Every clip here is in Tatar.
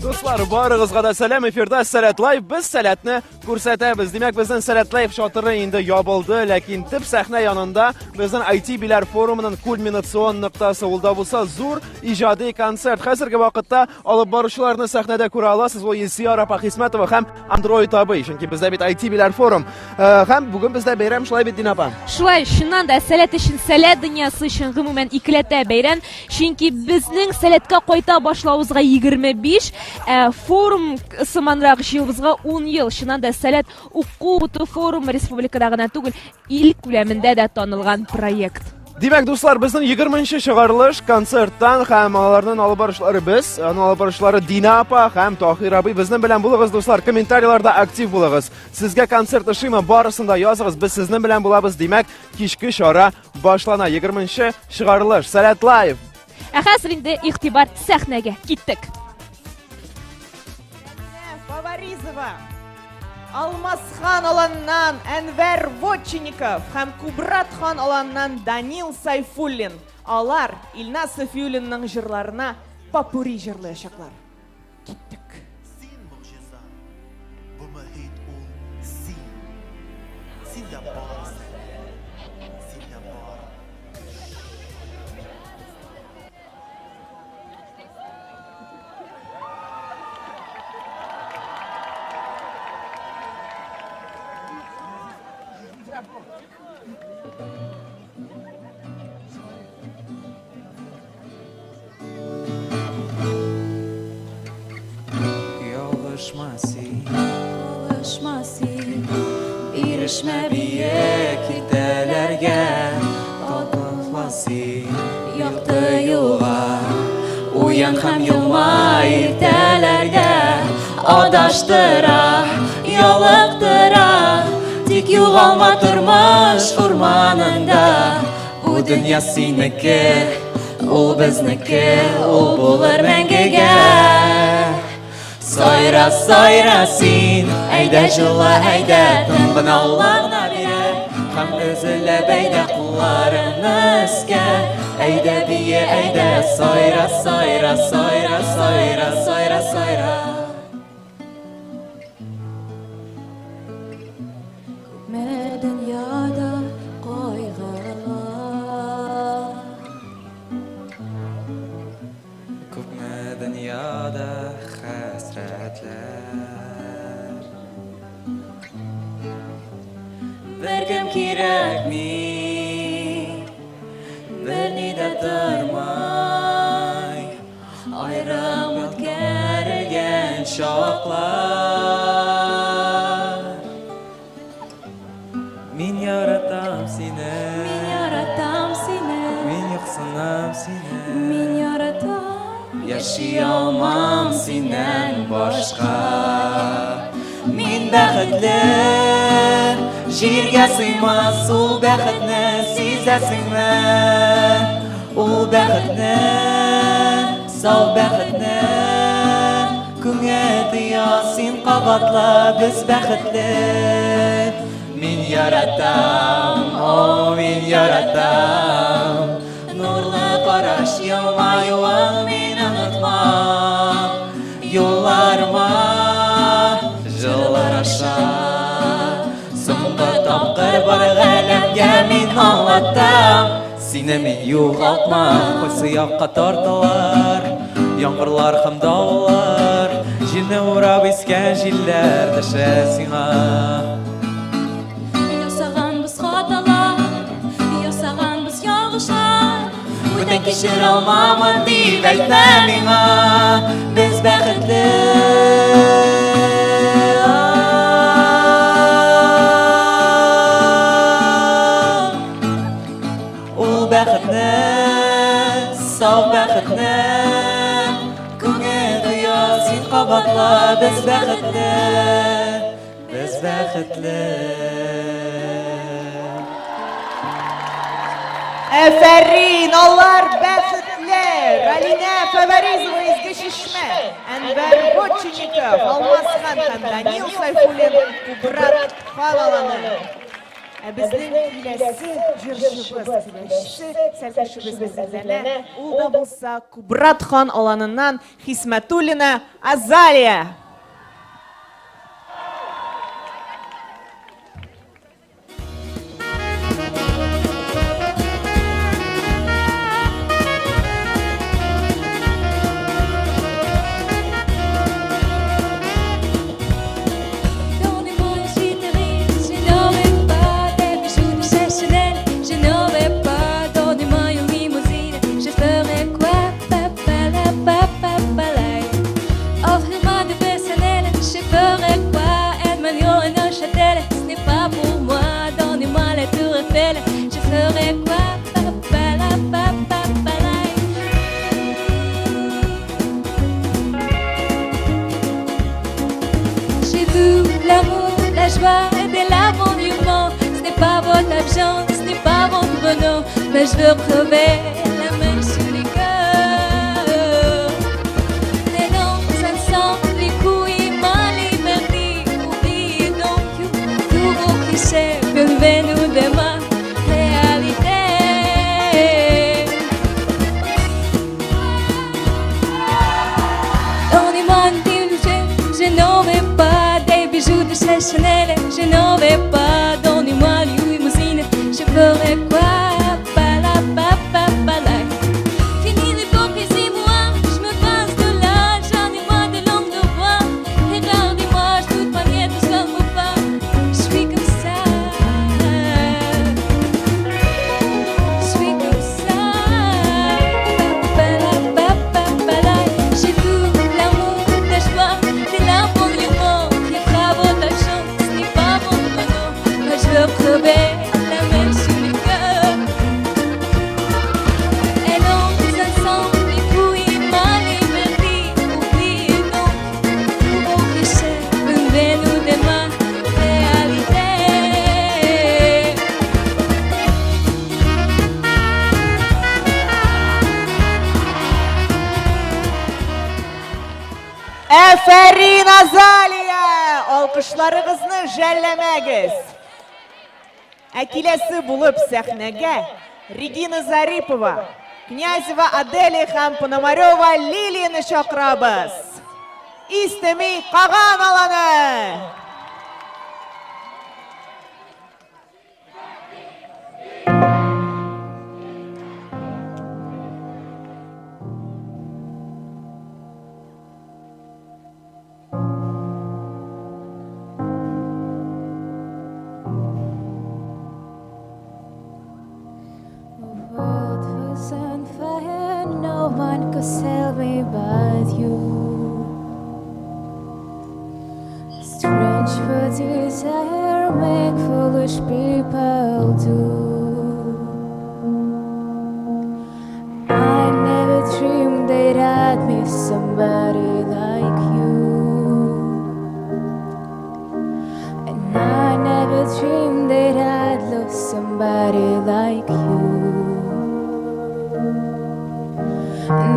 Дуслар, барыгызга да сәлам. Эфирда Сәләт Лайв. Без Сәләтне күрсәтәбез. Димәк, безнең Сәләт Лайв шатыры инде ябылды, ләкин төп сәхнә янында безнең IT биләр форумының кульминацион ноктасы ул да булса зур иҗади концерт. Хәзерге вакытта алып баручыларны сәхнәдә күрә аласыз. Ул Илсөяр апа Хисмәтова һәм Android абый, чөнки бездә бит IT биләр форум. Э, һәм бүген бездә бәйрәм шулай бит, Дина апа? Шулай, чыннан да Сәләт өчен, Сәләт дөньясы өчен гомумән икеләтә бәйрәм. Чөнки безнең Сәләткә кайта башлавыбызга 25, ә форум сыманрак җыюыбызга 10 ел. Чыннан да Сәләт уку-укыту форумы республикада гына түгел, ил күләмендә дә танылган проект. Димәк, дуслар, безнең 20 чыгарылыш концерттан һәм аларның алып баручылары без, аның алып баручылары Дина апа һәм Таһир абый. Безнең белән булыгыз, дуслар, комментарийларда актив булыгыз. Сезгә концерт ошыймы, барысын да языгыз, без сезнең белән булабыз. Димәк, кичке чара Башлана 20 чыгарылыш. Сәләт Лайв. Ә хәзер инде игътибар сәхнәгә. Киттек. Фаворизова, Алмасхан аланнан Әнвәр Вотчинников һәм Кубрат хан аланнан Данил Сайфуллин. Алар Илназ Сафиуллинның җырларына попури җырлаячаклар. Киттек. Син могҗиза, бу мохит ул син. Синдә бар сәләт, синдә бар көч. Ялгышма син, Ялгышма син, бирешмә биек киртәләргә, Талпынма син якты юлга, Уян һәм елмай иртәләрдә, Адаштыра, ялыктыра, Тик югалма тормыш урманында. Бу дөнья синеке, ул безнеке, ул булыр мәңгегә. Сайра, сайра син, әйдә җыла, әйдә, тын гына улана бирә. Һәм өзелә бәйдә кулларыңны өскә. Әйдә бие, әйдә, сайра, сайра, сайра, сайра, сайра, сайра. Күпме дөньяда кайгылар. Күпме дөньяда хәсрәтләр. Беркем кирәкми, берни дә тормый. Айрым үткәрелгән чаклар. Мин яратам сине. Мин яратам сине. Мин юксынам сине. Мин яратам. Яши алмам синнән башка. Мин бәхетле. Җиргә сыймас ул бәхетне сизәсеңме? Ул бәхетне, сау бәхетне Күңел тоя, син кабатла, без бәхетле. Мин яратам, о, мин яратам. Нурлы караш елмаюың мин онытмам. Юлларыма җылылар аша. Соңгы тапкыр бар галәмгә мин аңлатам. Сине мин югалтмам, кайсы якка тартылар Яңгырлар һәм давыллар, җилне урап искән җилләр дәшә сиңа. Ясаганбыз хаталар, ясаганбыз ялгышлар. Бүтән кичер алмамын дип әйтмә миңа, без бәхетле. Ул бәхетне, сау бәхетне, Күңел тоя, син кабатла, без бәхетле, без бәхетле. Әфәрин, алар бәхетле! Ралинә Фәвәризова Изге Чишмә, Әнвәр Вотчинников, Алмаз Хан һәм Данил Сайфуллин Кубрат хан аланы. Ә безнең киләсе җырчыбыз, киләсе сәлкешебез әзерләнә. Ул да булса Кубрат хан аланыннан Хисмәтуллина Азалия. Mais je veux crever la main sur les cœurs. Les noms, ça sent les couilles, ma liberté. Oubliez donc tous vos clichés, bienvenue de ma réalité. Donnez-moi une illusion, je n'en veux pas des bijoux de chez Chanel, je n'en veux pas. Donnez-moi une limousine, je ferai quoi? Fini l'hypocrisie, moi, je me passe de là, j'en ai marre des langues de bois. Regardez-moi, je toute manière, tout ça me pas. Je suis comme ça. Je suis comme ça. J'ai tout l'amour, la joie, c'est l'abondement qui fera votre argent. Ce n'est pas mon bonheur, mais je veux crever la mer sur les cœurs. Et non, ça sent les couilles, ma liberté. Oubliez donc tous vos clichés, venez-nous de ma réalité. Әфәрин, Азалия! Алкышларыгызны жәлләмәгез. Ә киләсе булып сәхнәгә Регина Зарипова, Князева Аделия һәм Пономарева Лилияне чакырабыз. Истеми Каган аланы! World was on fire, no one could save me but you. Strange what desire make foolish people do. I never dreamed that I'd miss somebody like you. And I never dreamed that I'd love somebody like you.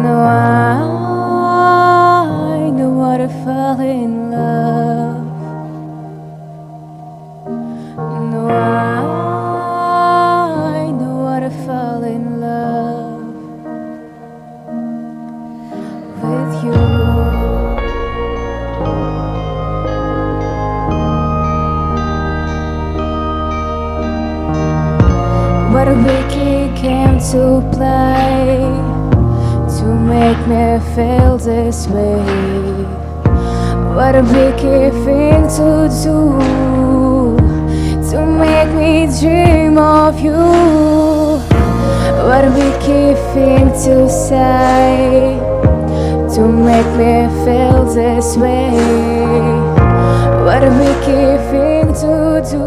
No, I know how to fall in love. No, I know how to fall in love with you. What a wicked game to play to make me feel this way. What a wicked thing to do to make me dream of you. What a wicked thing to say to make me feel this way. What a wicked thing to do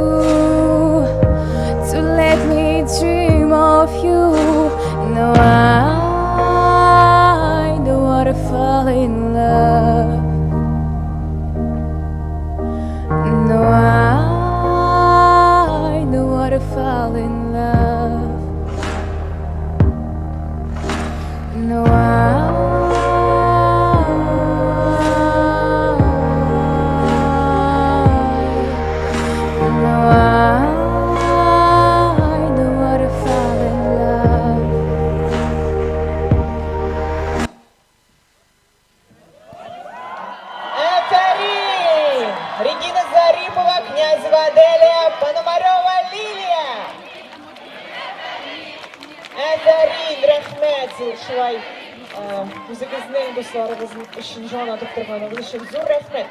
to let me dream of you. No, I don't want to fall in love. No, I don't want to fall in love No, I, no, I don't wanna fall in love. Афәрин! Регина Зарипова, Князева Аделия, Пономарева Лилия! Афәрин, рәхмәт шулай үзегезнең дусларыгыз өчен җан атып торганыгыз өчен зур рәхмәт.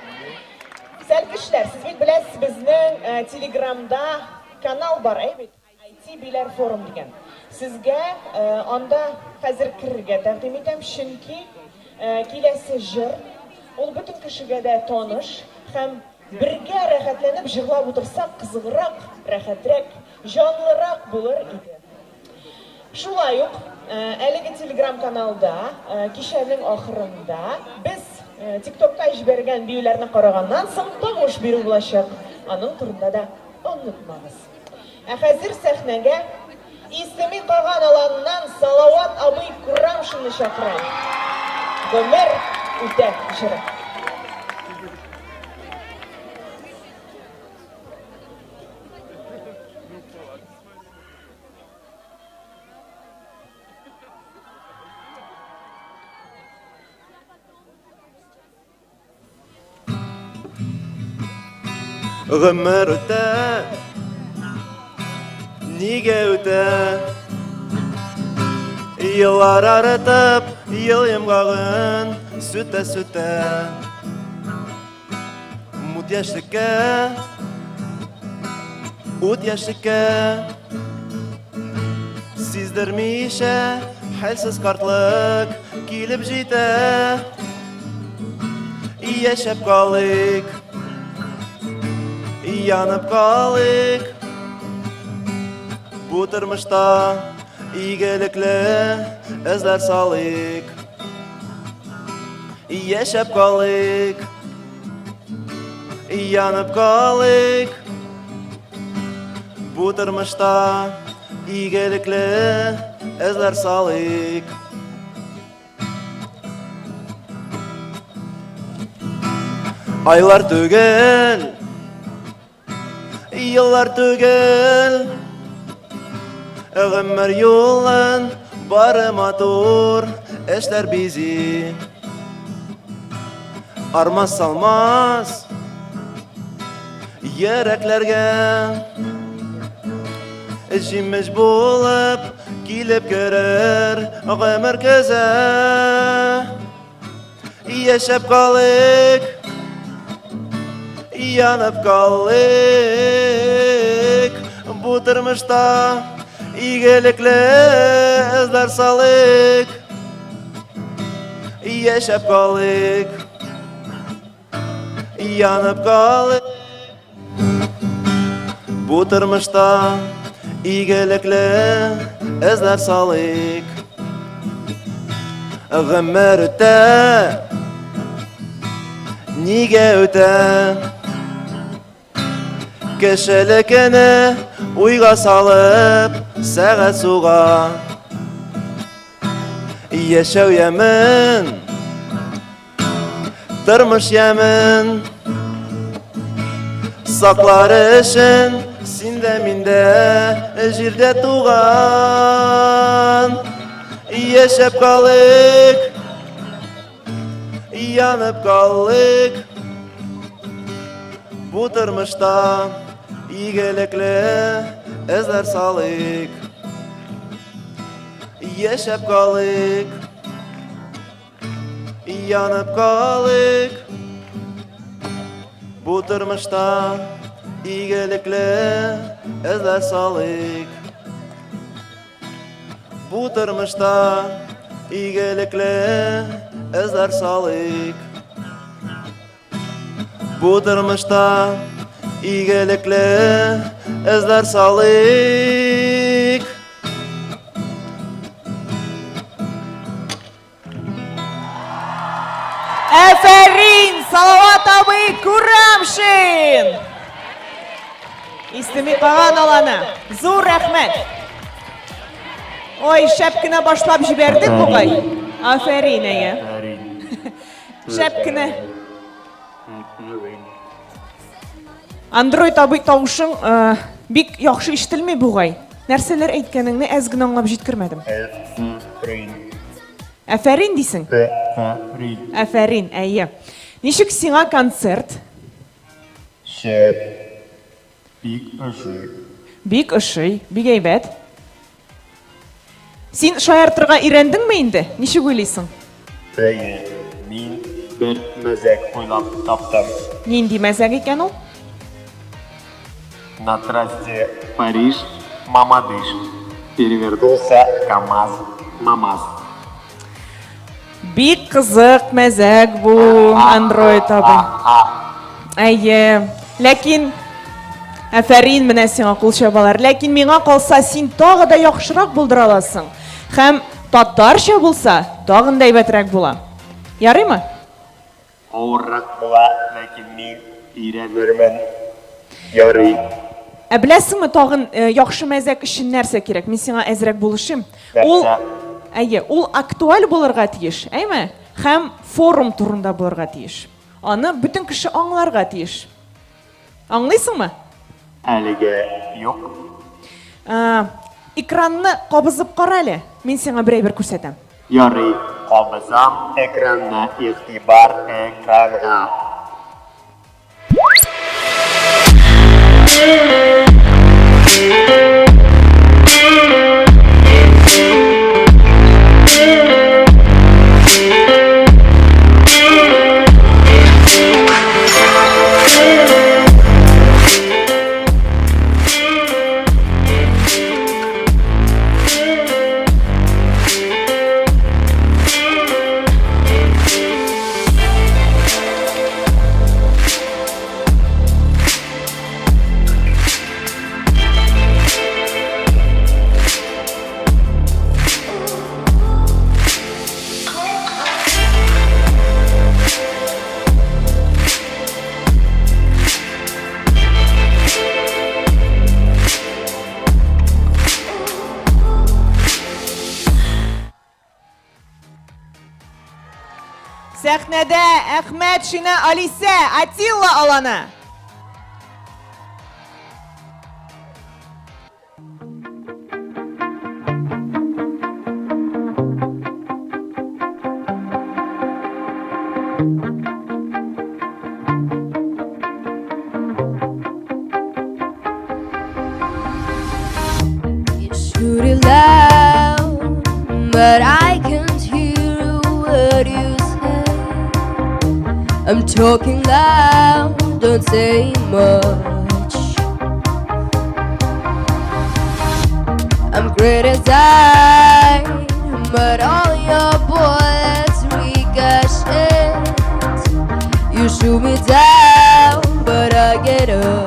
Сәлкешләр, сез бит беләсез, безнең Телеграмда канал бар, әй бит? IT Биләр форум дигән. Сезгә анда хәзер керергә тәкъдим итәм, чөнки киләсе җыр ул бөтен кешегә дә таныш һәм бергә рәхәтләнеп җырлап утырсак, кызыграк, рәхәтрәк, җанлырак булыр иде. Шулай ук әлеге телеграм-каналда кичәнең ахырында без ТикТокка җибәргән биюләрне караганнан соң тавыш бирү булачак. Аның турында да онытмагыз. Ә хәзер сәхнәгә Исеми Каган аланыннан Салават абый Курамшинны чакырам. Гомер үтә җыры. Гомер үтә, нигә үтә? Еллар арытып, ел йомгагын сүтә-сүтә. Мут яшьлеккә, ут яшьлеккә Сиздермичә, хәлсез картлык килеп җитә. Яшәп калыйк, янып калыйк. Бу тормышта игелекле эзләр салыйк. Яшәп калыйк, янып калыйк. Бу тормышта игелекле эзләр салыйк. Айлар түгел, еллар түгел, гомер юлын бары матур эшләр бизи. Армас салмас Йөрәкләргә җимеш булып килеп керер гомер көзе. Яшәп калыйк, янып калыйк. Бу тормышта игелекле эзләр салыйк. Яшәп калыйк. Янып калыйк Бу тормышта игелекле эзләр салыйк Гомер үтә Нигә үтә Кешелекне уйга салып сәгать суга Яшәү ямен Тормыш ямен Саклар өчен син дә мин дә җирдә туган Яшәп калыйк Янып калыйк Бу тормышта игелекле эзләр салыйк Яшәп калыйк Янып калыйк Бу тормышта игелекле эзләр салыйк Бу тормышта игелекле эзләр салыйк Бу тормышта игелекле эзләр салыйк. Әфәрин, Салават абый Курамшин! Истеми Каган аланы. Зур рәхмәт. Ой, шәп кенә башлап җибәрдек бугай. Афәрин, әйе. Шәп кенә. Android абый тавышың э, бик яхшы ишетелми бугай. Нәрсәләр әйткәнеңне әз генә аңлап җиткермәдем. Афәрин. Афәрин дисең? Афәрин. Афәрин, әйе. Ничек сиңа концерт? Шәп. Бик ошый. Бик ошый, бик әйбәт. Син шаяртырга өйрәндеңме инде? Ничек уйлыйсың? Әйе, мин бер мәзәк уйлап таптым. Нинди мәзәк икән ул? На трассе Париж, Мамадыш перевернулся КАМАЗ МАМАЗ. Бик кызык мәзәк бу, Android абый. Әйе. Ләкин афәрин менә сиңа кул чабалар. Ләкин миңа калса, син тагы да яхшырак булдыра аласың. Һәм татарча булса, тагын да әйбәтрәк була. Ярыймы? Авыррак була, ләкин мин өйрәнермен. Ярый. Ә беләсеңме, тагын э, яхшы мәзәк өчен нәрсә кирәк? Мин сиңа әзрәк булышыйм. Ул Әйе, ул актуаль булырга тиеш, әйме? Һәм форум турында булырга тиеш. Аны бөтен кеше аңларга тиеш. Аңлыйсыңмы? Әлегә юк. Ә, экранны кабызып кара әле. Мин сиңа бер әйбер күрсәтәм. Ярый, кабызам экранны, игътибар экранга. Сәхнәдә Әхмәтшина Алисә, Атилла аланы. You shoot it loud, but I can't hear a word you say. I'm talking loud, don't say much. I'm criticized, but all your bullets ricochet. You shoot me down, but I get up.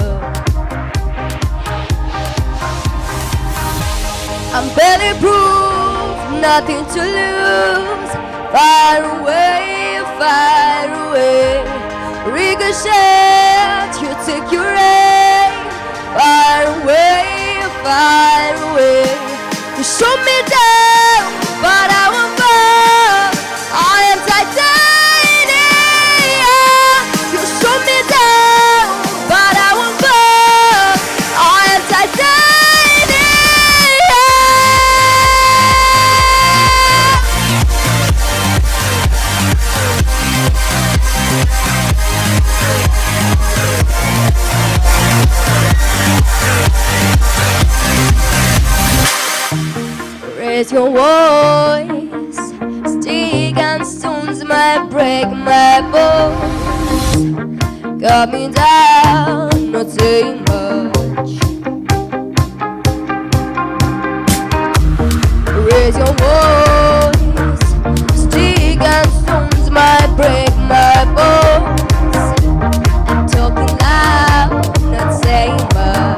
I'm barely proof, nothing to lose. Far away, far away. Ricochet, you take your aim. Far away, far away. You shoot me down, but I won't fall. I am titanium. You shoot me down, but I won't fall. I am titanium. Raise your voice. Stick and stones might break my bones. Got me down, not saying much. Raise your voice. Stick and stones might break my bones. I'm talking loud, not saying much.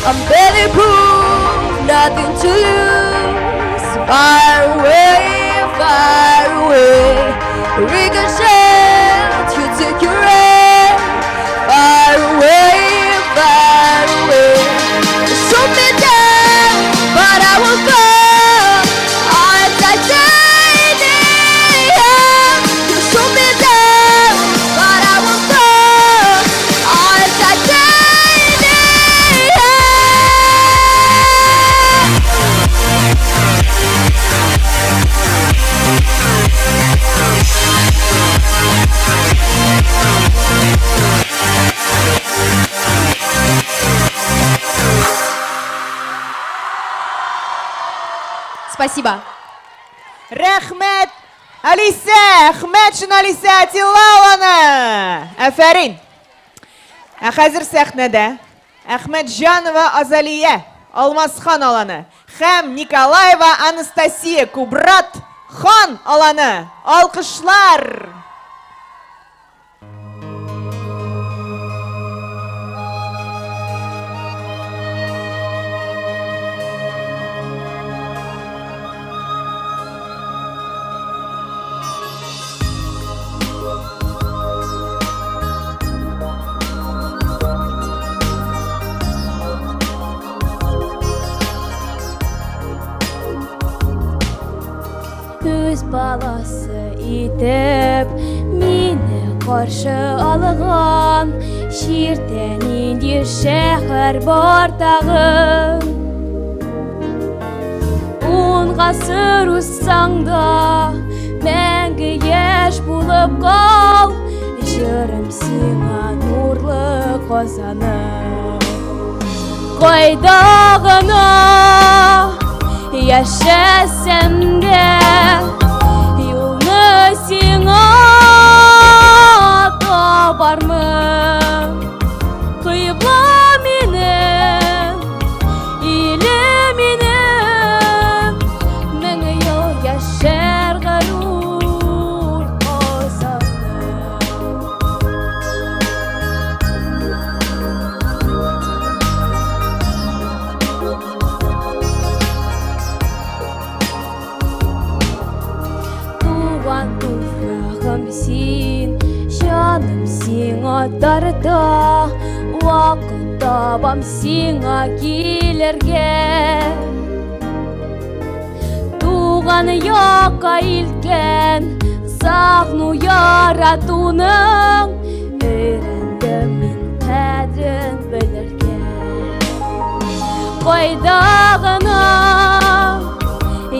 I'm barely proof, nothing to lose. Far away, far away. Ricochet, you take your aim. Far away, far away. Спасибо. Рәхмәт, Алисә! Әхмәтшин Алисә Атилла Афәрин! Ә хәзер сәхнәдә Әхмәтҗанова Азалия, Алмасхан аланы һәм Николаева Анастасия Кубрат хан аланы. Алкышлар! Үз баласы итеп мине каршы алган Җирдә нинди шәһәр бар тагын Ун гасыр узсаң да мәңге яшь булып кал Җырым сиңа нурлы Казаным Кайда гына яшәсәм дә Юлны сиңа табармын Кыйбла минем, илем минем Мең ел яшәр горур Казаным Туган туфрагым син, җаным сиңа тарта, Вакыт табам сиңа килергә. Туган якка илткән сагну яратуның Өйрәндем мин кадерен белергә. Кайда гына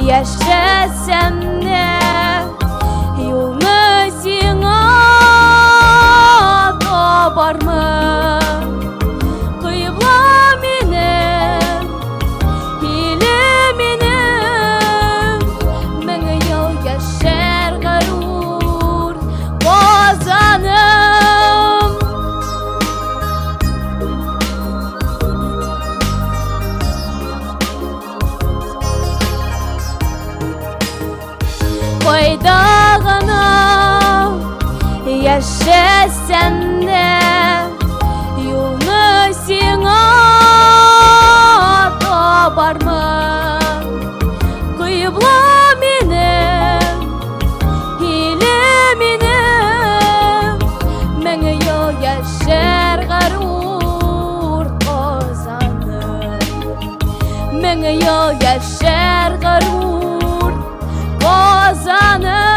яшәсәм дә, юлны сиңа табармын. Кыйбла минем, илем минем, мең ел яшәр горур Казаным. Кайда гына яшәсәм дә, юлны сиңа табармын. Кыйбла минем, илем минем, мең ел яшәр горур Казаным. Мең ел яшәр горур Казаным.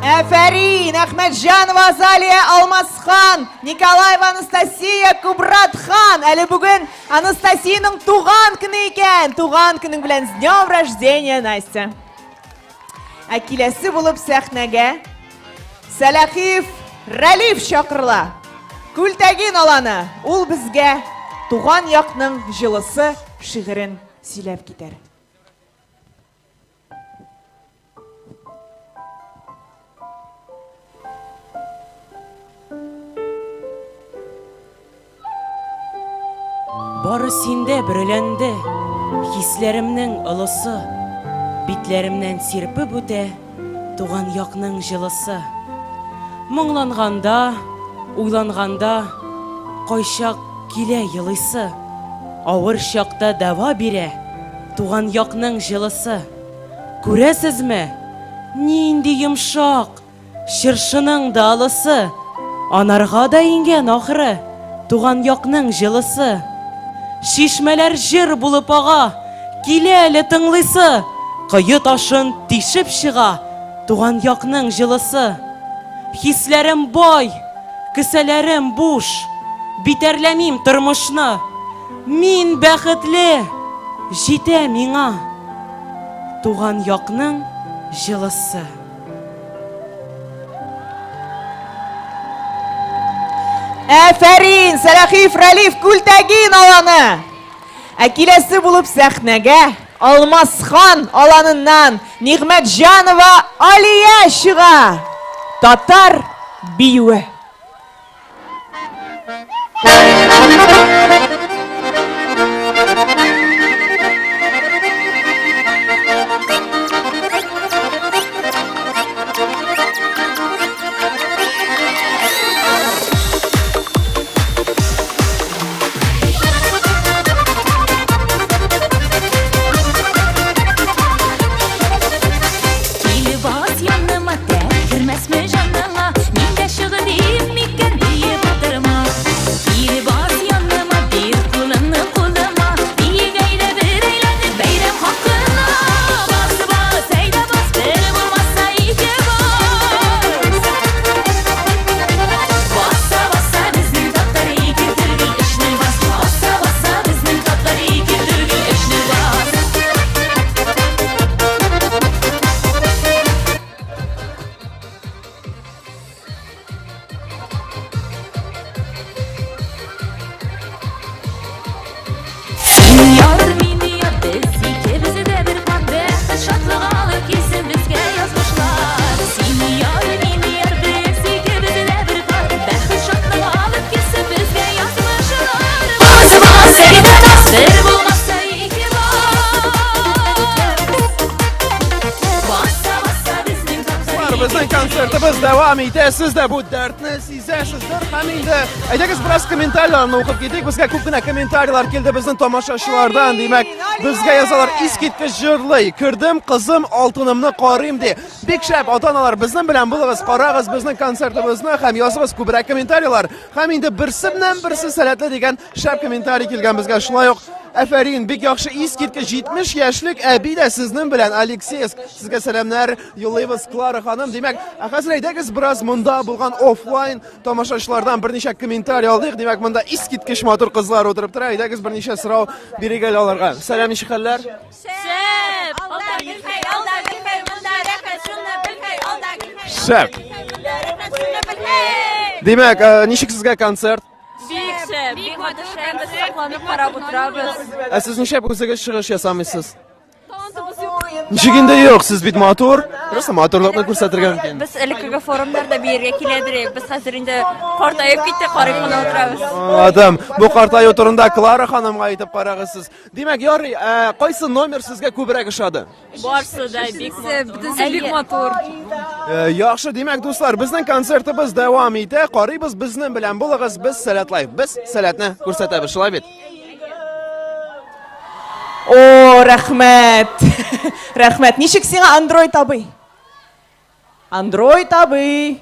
Әфәрин, Әхмәтҗанова Азалия Алмасхан, Николаева Анастасия Кубратхан. Әле бүген Анастасиянең туган көне икән. Туган көнең белән с днем рождения, Настя. Ә киләсе булып сәхнәгә Сәләхиев Рәлиф чакырыла. Күлтәгин аланы. Ул безгә Туган якның җылысы шигырен сөйләп китәр. Бары синдә бөреләнде хисләремнең олысы, Битләремнән сирпеп үтә туган якның җылысы. Моңланганда, уйланганда кайчак килә елыйсы, Авыр чакта дәва бирә туган якның җылысы. Күрәсезме, нинди йомшак, Чыршының да олысы, Анарга да иңгән ахры, Туган якның җылысы. Чишмәләр җыр булып ага, Килә әле тыңлыйсы, Кое ташын тишеп чыга, Туган якның җылысы. Хисләрем бай, кесәләрем буш, Битәрләмим тормышны. Мин бәхетле, җитә миңа Туган якның җылысы. Әфәрин, Сәлахиев Рәлиф Күлтәгин аланы. Ә киләсе булып сәхнәгә Алмаз хан аланыннан Нигъмәтҗанова Алия чыга. Татар биюе. Килеп бас яныма, тән кермәсме җаныңа? Мин дә шөгылим микән диеп утырма. Килеп бас яныма, бир кулыңны кулыма. Биек әйдә бер әйләнеп бәйрәм хакына. Бас, бас, әйдә бас, бер булмаса ике бас. Баса, баса безнең татар ике түгел, өчне бас. Баса, баса безнең татар ике түгел, өчне бас. Син яр, мин яр, без икебез дә бер пар, бәхет шатлык алып килсен безгә язмышлар. Син яр, мин яр, без икебез дә бер пар, бәхет шатлык алып килсен безгә язмышлар. Бас, бас, әйдә бас, бер булмаса ике бас. Баса, баса безнең татар Безнең концертыбыз дәвам итә. Сез дә бу дәртне сизәсездер. Һәм инде әйдәгез бераз комментарийларны укып китик. Безгә күп кенә комментарийлар килде безнең тамашачылардан. Димәк, безгә язалар искиткеч җырлый. Кердем, кызым, алтынымны карыйм ди. Бик шәп, ата-аналар, безнең белән булыгыз, карагыз безнең концертыбызны һәм языгыз күбрәк комментарийлар. Һәм инде берсе белән берсе сәләтле дигән шәп комментарий килгән безгә. Шулай ук Әфәрин, бик яхшы искиткеч 70 яшьлек әби дә сезнең белән, Алексеевск. Сезгә сәламнәр юллыйбыз, Клара ханым. Димәк, ә хәзер әйдәгез бераз монда булган офлайн тамашачылардан берничә комментарий алыйк. Димәк, монда искиткеч матур кызлар утырып тора. Әйдәгез берничә сорау бирик әле аларга. Сәлам, ничек хәлләр? Шәп! Алда гөлхәй, алда гөлхәй, монда рәхәт, шуны белхәй, алда гөлхәй. Шәп. Монда рәхәт, шуны белхәй. Димәк, ничек сезгә концерт? Бик шәп, бик матур шәп, без сокланып карап утырабыз. Ә сез нишләп үзегез чыгыш ясамыйсыз? Ничек инде юк, сез бит матур. Просто матурлыкны күрсәтергә мөмкин. Без элеккеге форумнарда биергә киләдер, без хәзер инде картаеп киттек, карый гына утырабыз. Аңладым. Бу картаю турында Клара ханымга әйтеп карагыз сез. Димәк, ярый, ә, кайсы номер сезгә күбрәк ошады? Барсы да бик матур. Бөтенесе бик матур. Яхшы, димәк, дуслар, безнең концертыбыз дәвам итә. Карыйбыз, безнең белән булыгыз. Без Сәләт Лайв. Без Сәләтне күрсәтәбез, шулай бит? О, рәхмәт. Рәхмәт. Ничек сиңа Android абый? Android абый.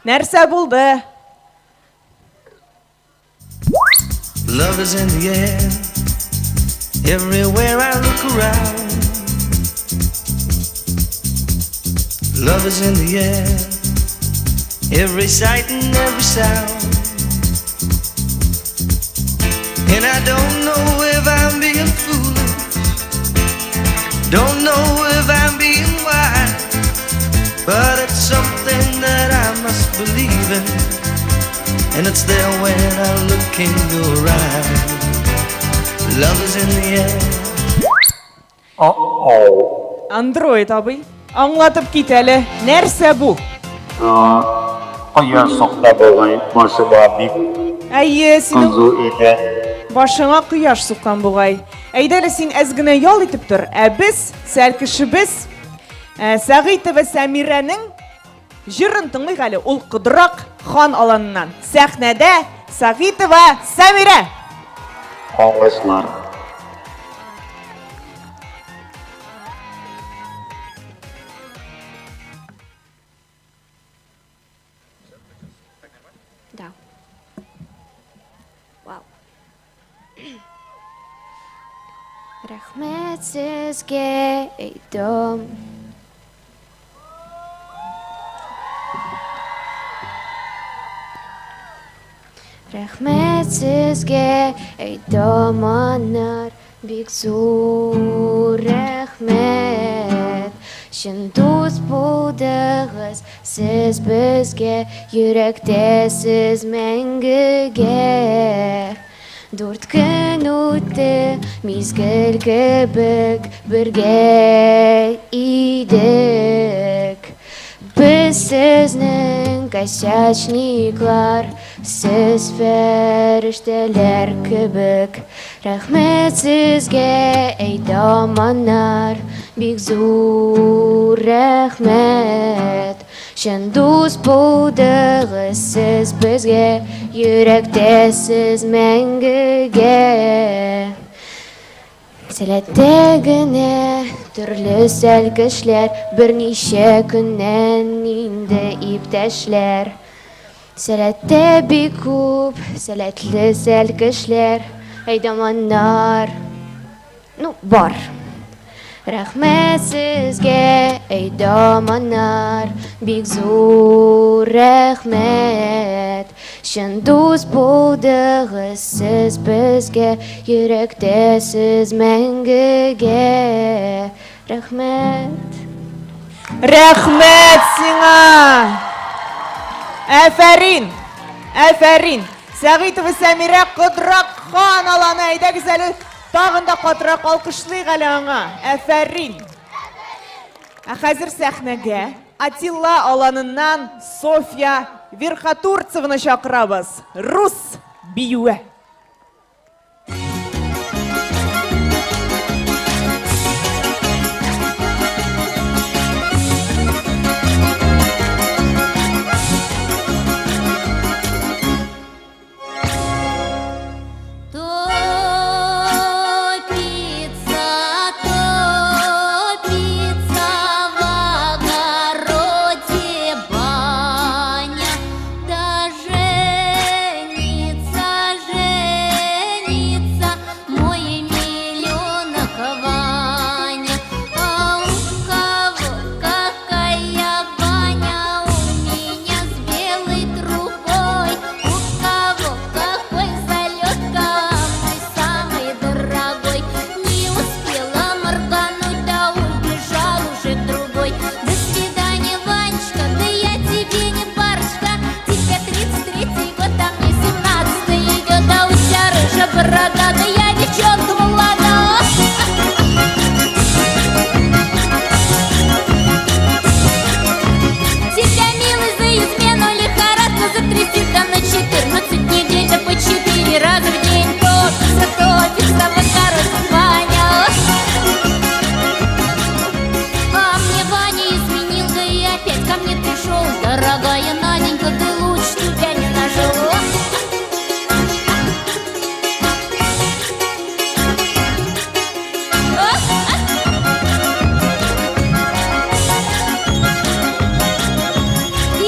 Нәрсә булды? Love is in the air. Everywhere I look around. Love is in the air. Every sight and every sound. And I don't know if I'm being foolish. Don't know if I'm being wise. But it's something that I must believe in. And it's there when I look in your eyes. Love is in the air. Uh-oh. Android абый, аңлатып кит әле, нәрсә бу? Кояш сукты бугай, башыма бик Әйе, синең кызу иде. башыңа кояш суккан бугай. Әйдә әле син әз генә ял итеп тор, ә без, сәлкешебез, Сәгыйтова Сәмирәнең җырын тыңлыйк әле, ул Кодрак хан аланыннан. Сәхнәдә Сәгыйтова Сәмирә! Алкышлар. Да. Вау. Рәхмәт сезгә әйтәм. Рәхмәт сезгә, әйдаманнар, бик зур рәхмәт. Чын дус булдыгыз. сез безгә, йөрәктә сез мәңгегә. Дүрт көн үтте, мизгел кебек бергә идек. Без сезнең косячниклар, сез фәрештәләр кебек. Рәхмәт сезгә, әйдаманнар, бик зур рәхмәт. Чын дус булдыгыз сез безгә, йөрәктә сез мәңгегә. Сәләттә генә төрле сәлкешләр, берничә көннән инде иптәшләр. Сәләттә бик күп сәләтле сәлкешләр, әйдаманнар. Ну, бар. Рәхмәт сезгә, әйдаманнар, бик зур рәхмәт. Чын дус булдыгыз сез безгә, йөрәктә сез мәңгегә. Рәхмәт. Рәхмәт сиңа! Әфәрин! Әфәрин! Сәгыйтова Сәмирә Кодрак хан аланы, әйдәгез әле Тагын да катырак алкышлыйк әле аңа. Әфәрин! Ә хәзер сәхнәгә Атилла аланыннан Софья Верхотурцеваны чакырабыз. Рус биюе. Топится, топится в огороде баня, да женится, женится мой миллионок Ваня. А у кого какая баня, у меня с белой трубой, у кого какой залетка, мой самый дорогой. Не успела моргануть, да убежал уже другой. До свидания, Ванечка, да я тебе не парочка. Тебе 33-й год, а мне 17-й идет, а у тебя рыжая борода, да я девчонка молода. Тебя, милый, за измену лихорадка затрясет, да на 14 недель, да по 4 раза в день. Топится, топится в огороде Ваня. А мне Ваня изменил, да и опять ко мне пришел. Дорогая Наденька, ты лучше тебя не нашел.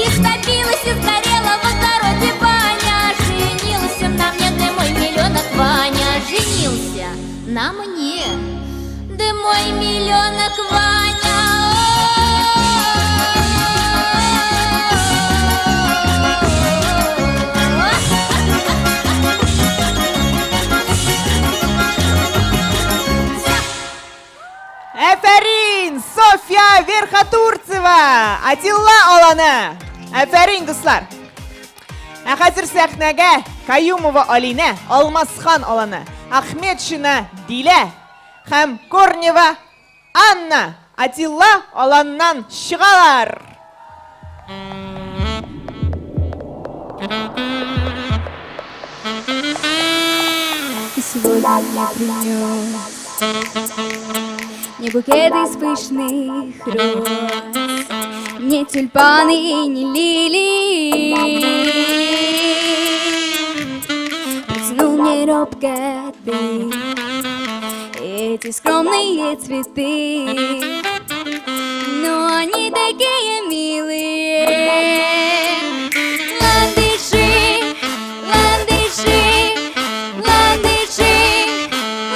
Истопилась и сгорела в огороде баня. Женился на мне, да мой миллионок Ваня. Женился на мне, да мой миллионок Ваня. Әфәрин, Софья Верхотурцева, Атилла аланы. Әфәрин, дуслар. Ә хәзер сәхнәгә Каюмова Алинә, Алмасхан аланы, Ахметшина Дилә һәм Корнева Анна Атилла аланнан чыгалар. И сегодня мне принес не букет из пышных роз, не тюльпаны и не лилии. Протянул мне робко ты эти скромные цветы, но они такие милые. Ландыши, ландыши, ландыши,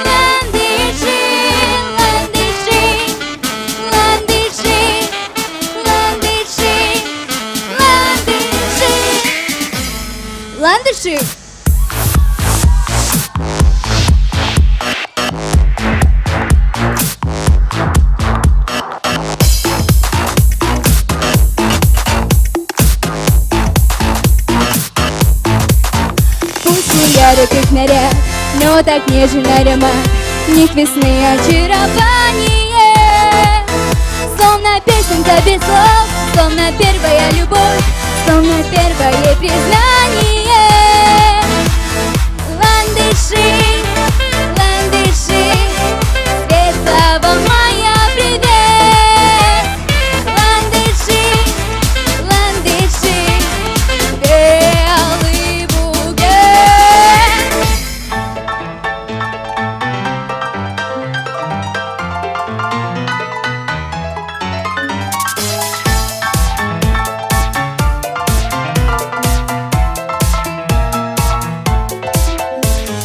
ландыши, ландыши, ландыши, ландыши, ландыши, ландыши. ярок их наряд, но так нежен аромат В них весны очарование. Словно песенка без слов, словно первая любовь, словно первое признание. Ландыши, ландыши, светлого мая привет. Ландыши, ландыши, белый букет.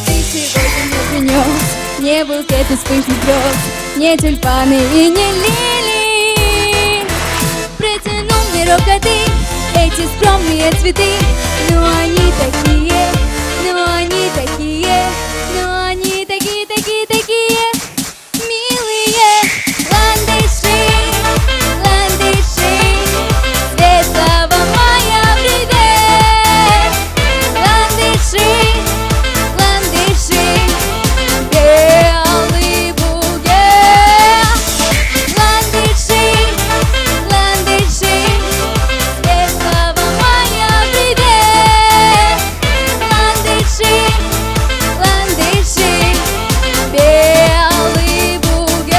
Ты сегодня мне принес не букет из пышных роз, не тюльпаны и не лилии. Протянул мне робко ты эти скромные цветы, но они такие, но они такие, но они такие, такие, такие милые. Ландыши, ландыши, светлого мая привет. Ландыши, ландыши, белый букет. Ландыши, ландыши, светлого мая привет. Ландыши, ландыши, белый букет.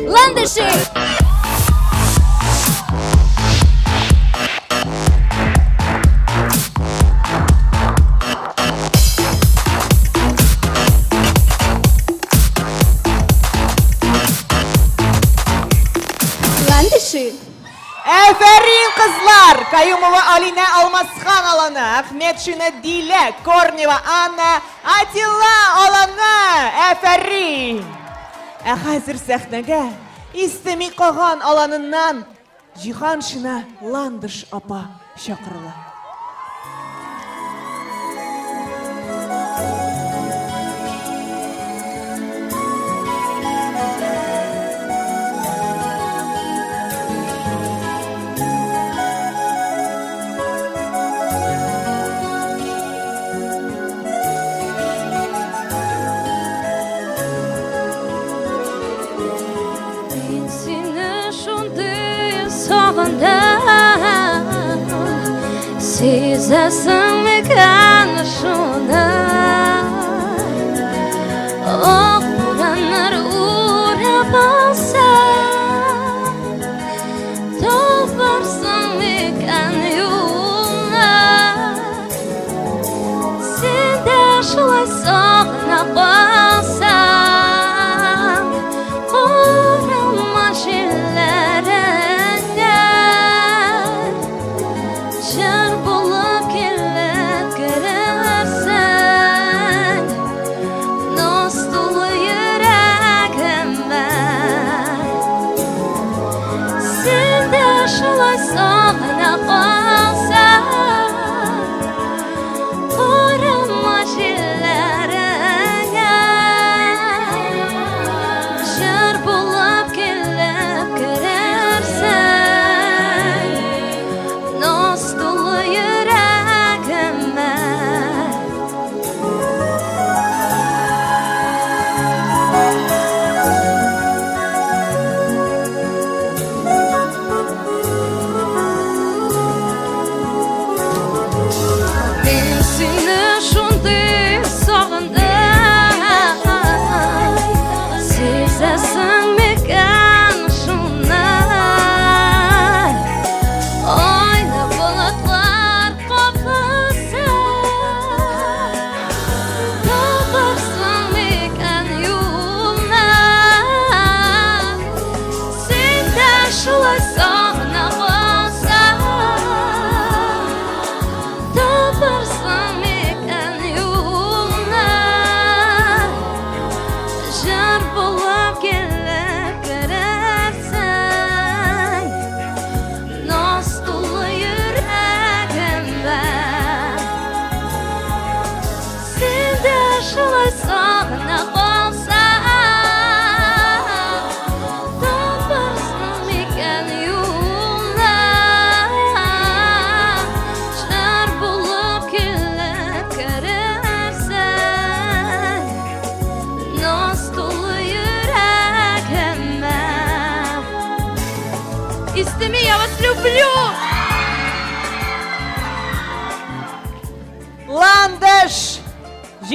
Ландыши! Ландыши! Әфәрин, кызлар! Каюмова Алинә Алмасхан аланы, Ахметшина Дилә, Корнева Анна, Атила аланы. Әфәрин! Ә хәзер сәхнәгә Истеми Каган аланыннан Җиһаншина Ландыш апа чакырыла. Мин сине шундый сагындым, Сизәсең микән шуны? Ак бураннар урап алса, Табарсың микән юлны? Син дә шулай сагына калсаң, Карама җилләреңә, Җыр булып килеп керерсең.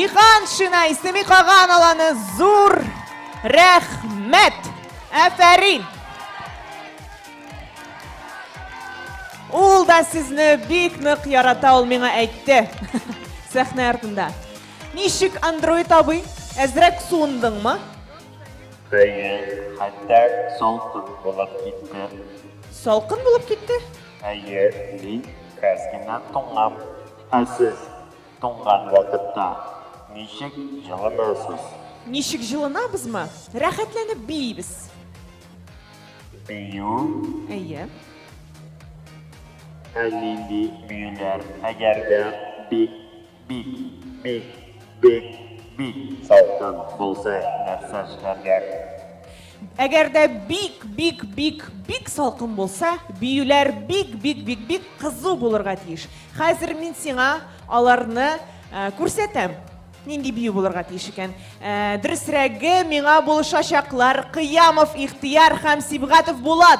Җиһаншина Ислами Каган аланы зур рәхмәт! Афәрин! Ул да сезне бик нык ярата, ул миңа әйтте. Сәхнә артында. Ничек, Андроид абый, әзрәк суындыңмы? Әйе, хәтта салкын булып китте. Салкын булып китте? Әйе, мин әз генә туңам. Ә сез туңган вакытта ничек җылынасыз? Ничек җылынабызмы? Рәхәтләнеп биибез. Бию? Әйе. Ә нинди биюләр? Әгәр дә бик, бик, бик, бик, бик салкын булса, нәрсә эшләргә? Әгәр дә бик, бик, бик, бик салкын булса, биюләр бик, бик, бик, бик кызу булырга тиеш. Хәзер мин сиңа аларны күрсәтәм. Нинди бию булырга тиеш икән? Ә, дөресрәге, миңа булышачаклар Кыямов Ихтияр һәм Сибгатов Булат.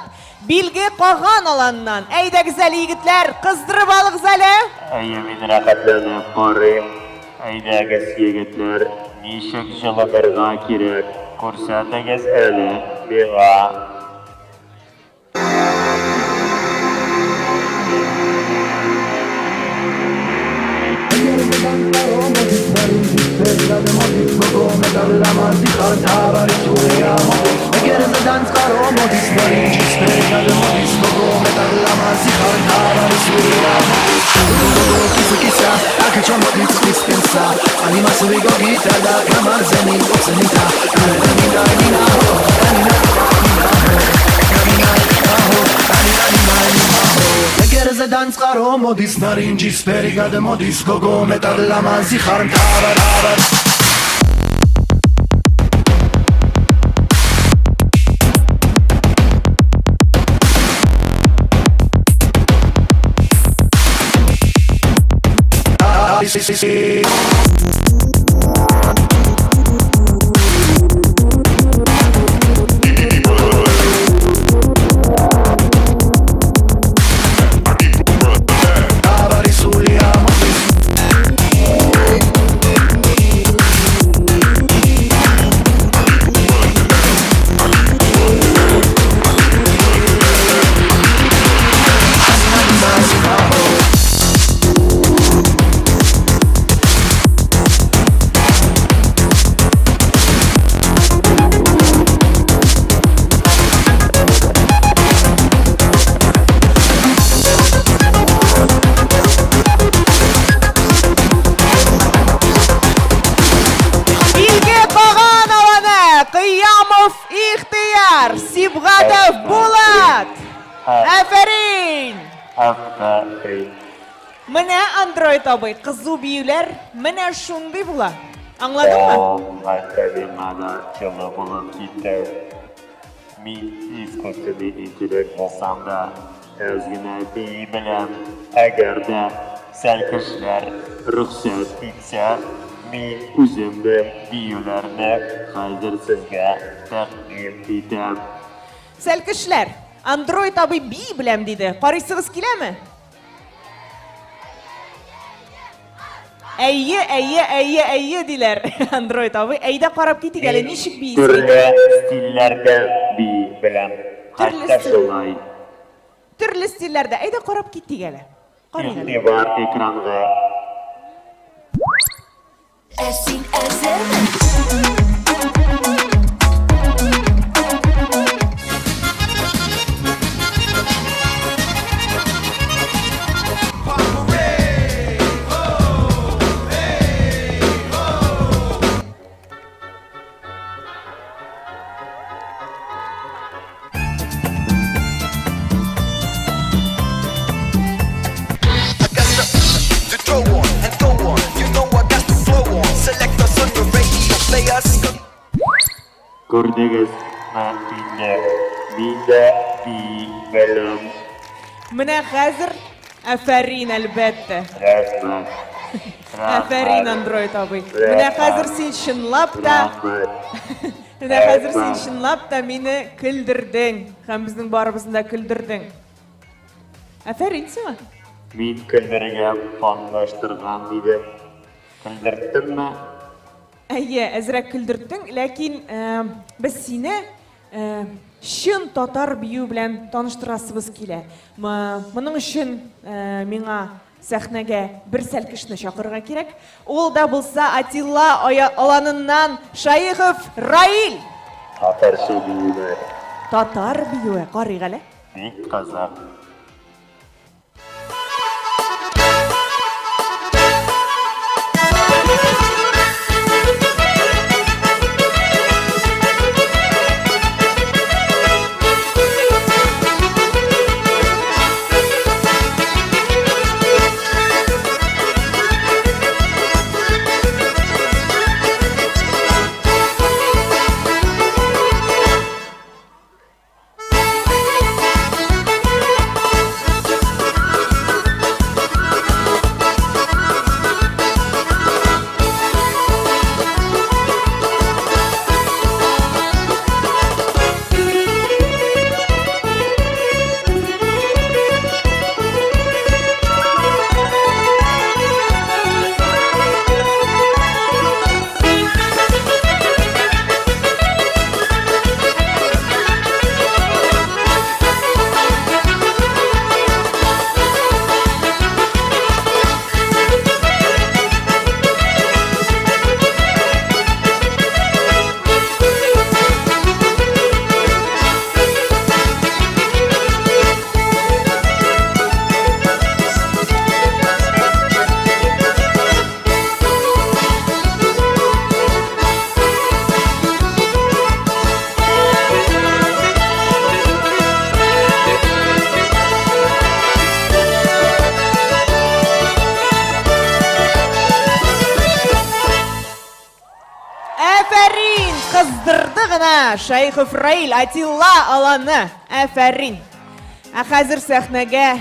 Билге Каган аланыннан. Әйдәгез әле, егетләр, кыздырып алыгыз әле. Әйе, мин рәхәтләнеп карыйм. Әйдәгез, егетләр, ничек җылынырга кирәк, күрсәтегез әле миңа. Билге Каган аланы, Кыямов Ихтияр, Сибгатов Булат. Афәрин! Афәрин! Менә Android абый, кызу биюләр менә шундый була. Аңладыңмы? Хәтта миңа да җылы булып китте. Мин искусственный интеллект булсам да, әз генә бии беләм. Әгәр дә сәлкешләр рөхсәт итсә, мин үземнең биюләрне хәзер сезгә тәкъдим итәм. Сәлкешләр, Android абый бии беләм диде. Карыйсыгыз киләме? Әйе, әйе, әйе, әйе, диләр. Android абый, әйдә карап китик әле, ничек биисең? Төрле стильләрдә бии беләм. Төрле Хәтта стиль. шулай. Төрле стильләрдә. Әйдә карап китик әле. Карыйк әле. Игътибар экранга. Ә син әзерме? Күрдегезме инде, мин дә бии беләм. Менә хәзер афәрин, әлбәттә. Рәхмәт. Афәрин, Android абый. Менә хәзер син чынлап та Рәхмәт. Менә хәзер син чынлап та мине көлдердең һәм безнең барыбызны да көлдердең. Афәрин сиңа. Мин көлдерергә планлаштырган идем. Көлдерттемме? Әйе, әзрәк көлдерттең, ләкин без сине чын татар бию белән таныштырасыбыз килә. Моның өчен миңа сәхнәгә бер сәлкешне чакырырга кирәк. Ул да булса Атилла аланыннан Шаихов Раил! Татарча биюләр. Татар биюе, карыйк әле. Бик кызык. Әфәрин! Кыздырды гына Шәехов Раил Атилла аланы. Әфәрин! Ә хәзер сәхнәгә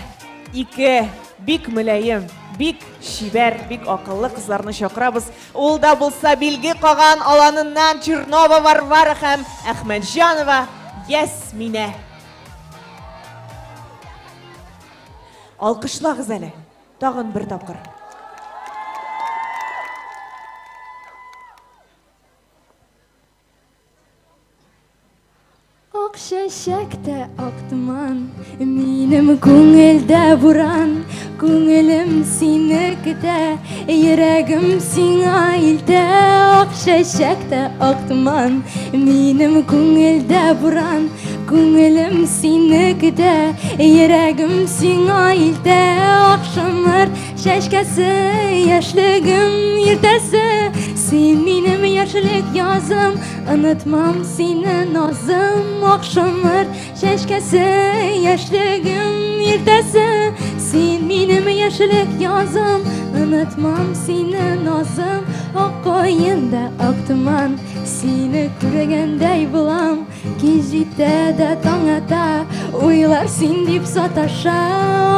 ике бик мөлаем, бик чибәр, бик акыллы кызларны чакырабыз. Ул да булса Билге каган аланыннан Чернова Варвара һәм Әхмәтҗанова Ясминә. Алкышлагыз әле, тагын бер тапкыр. Ак чәчәктә ак томан, минем күңелдә буран, күңелем сине көтә, йөрәгем сиңа илтә. Ак чәчәктә ак томан, минем күңелдә буран, күңелем сине көтә, йөрәгем сиңа илтә. Ак шомырт чәчкәсе, яшьлегем иртәсе, син минем яшьлек язым, Онытмам сине, назым, ак шомырт чәчкәсе, яшьлегем иртәсе. Син минем яшьлек язым, онытмам сине, назым, ак каенда ак томан. Сине күргәндәй булам, кич җитә дә таң ата, уйлар син дип саташа,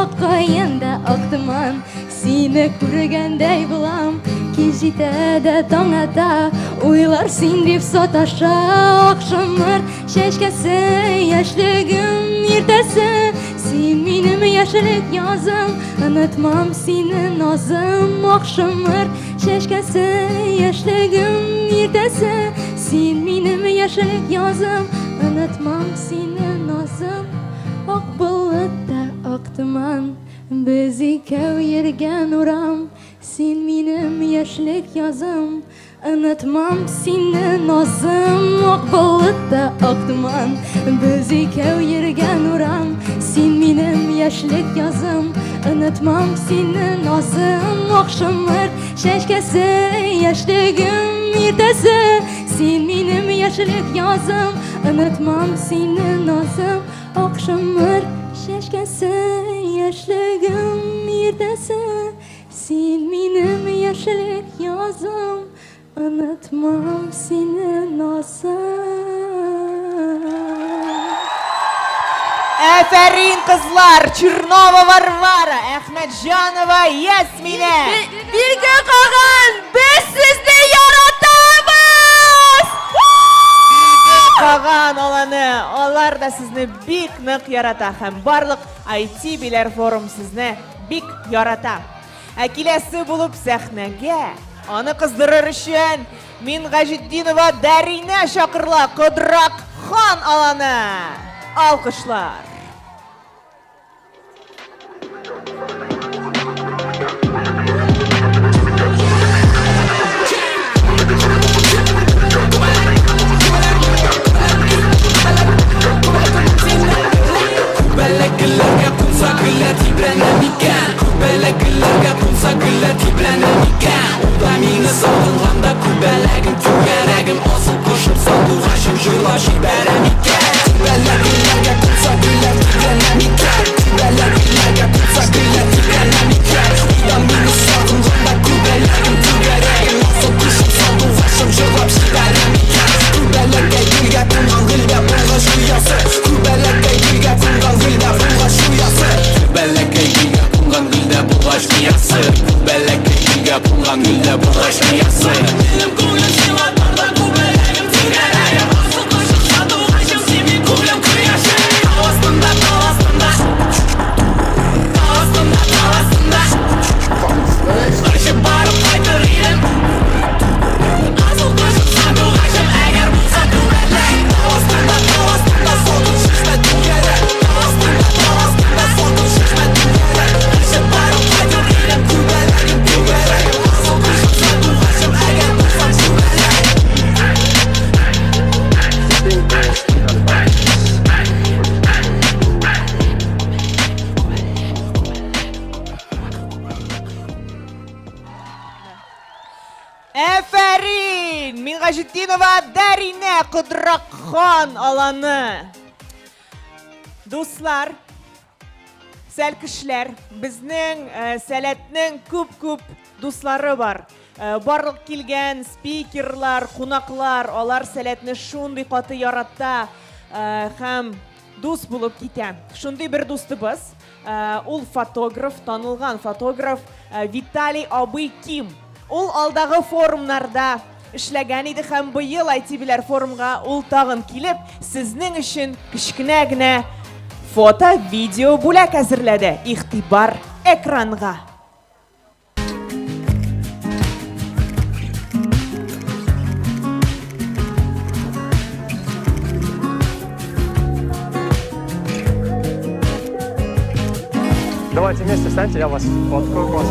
ак каенда ак томан. Сине күргәндәй булам, кич җитә дә таң ата, уйлар син дип саташа, ак шомырт чәчкәсе, яшьлегем иртәсе, син минем яшьлек язым, онытмам сине, назым, ак шомырт чәчкәсе, яшьлегем иртәсе, син минем яшьлек язым, онытмам сине, назым, ак болыт та ак томан. Без икәү йөргән урам, син минем яшьлек язым, Онытмам сине, назым, ак болыт та ак томан. Без икәү йөргән урам, син минем яшьлек язым, Онытмам сине, назым, ак шомырт чәчкәсе, яшьлегем иртәсе. Син минем яшьлек язым, онытмам сине, назым, Ак шомырт чәчкәсе, яшьлегем иртәсе, Син минем яшьлек язым, онытмам сине, назым. Әфәрин, кызлар! Чернова Варвара, Әхмәтҗанова Ясминә! Билге каган, без сезне яратабыз! Билге каган аланы, алар да сезне бик нык ярата һәм барлык IT Биләр форум сезне бик ярата. Ә киләсе булып сәхнәгә аны кыздырыр өчен Мингаҗетдинова Дәринә чакырыла Кодрак хан аланы. Алкышлар. Әфәрин! Мингаҗетдинова Дәринә Кодрак хан аланы. Дуслар, сәлкешләр, безнең э, сәләтнең күп-күп дуслары бар. Э, барлык килгән спикерлар, кунаклар, алар сәләтне шундый каты ярата э, һәм дус булып китә. Шундый бер дустыбыз, Э, ул фотограф, танылган фотограф э, Виталий абый Ким. Ул алдагы форумнарда эшләгән иде һәм быел ITBләр форумга ул тагын килеп, сезнең өчен кечкенә генә фото, видео бүләк әзерләде. Игътибар экранга. Давайте вместе встаньте, я вас открою глаз.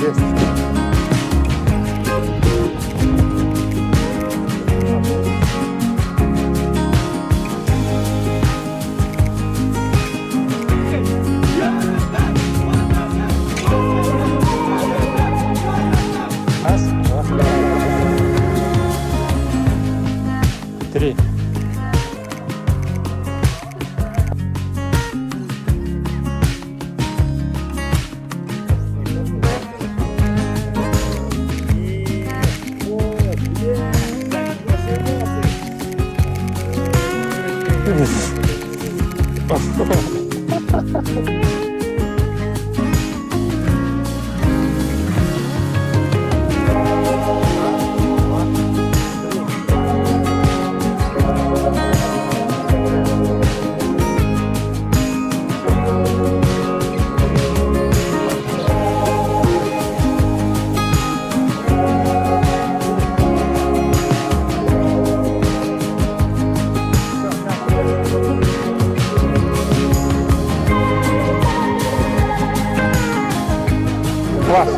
Есть. Раз, два, три. Класс.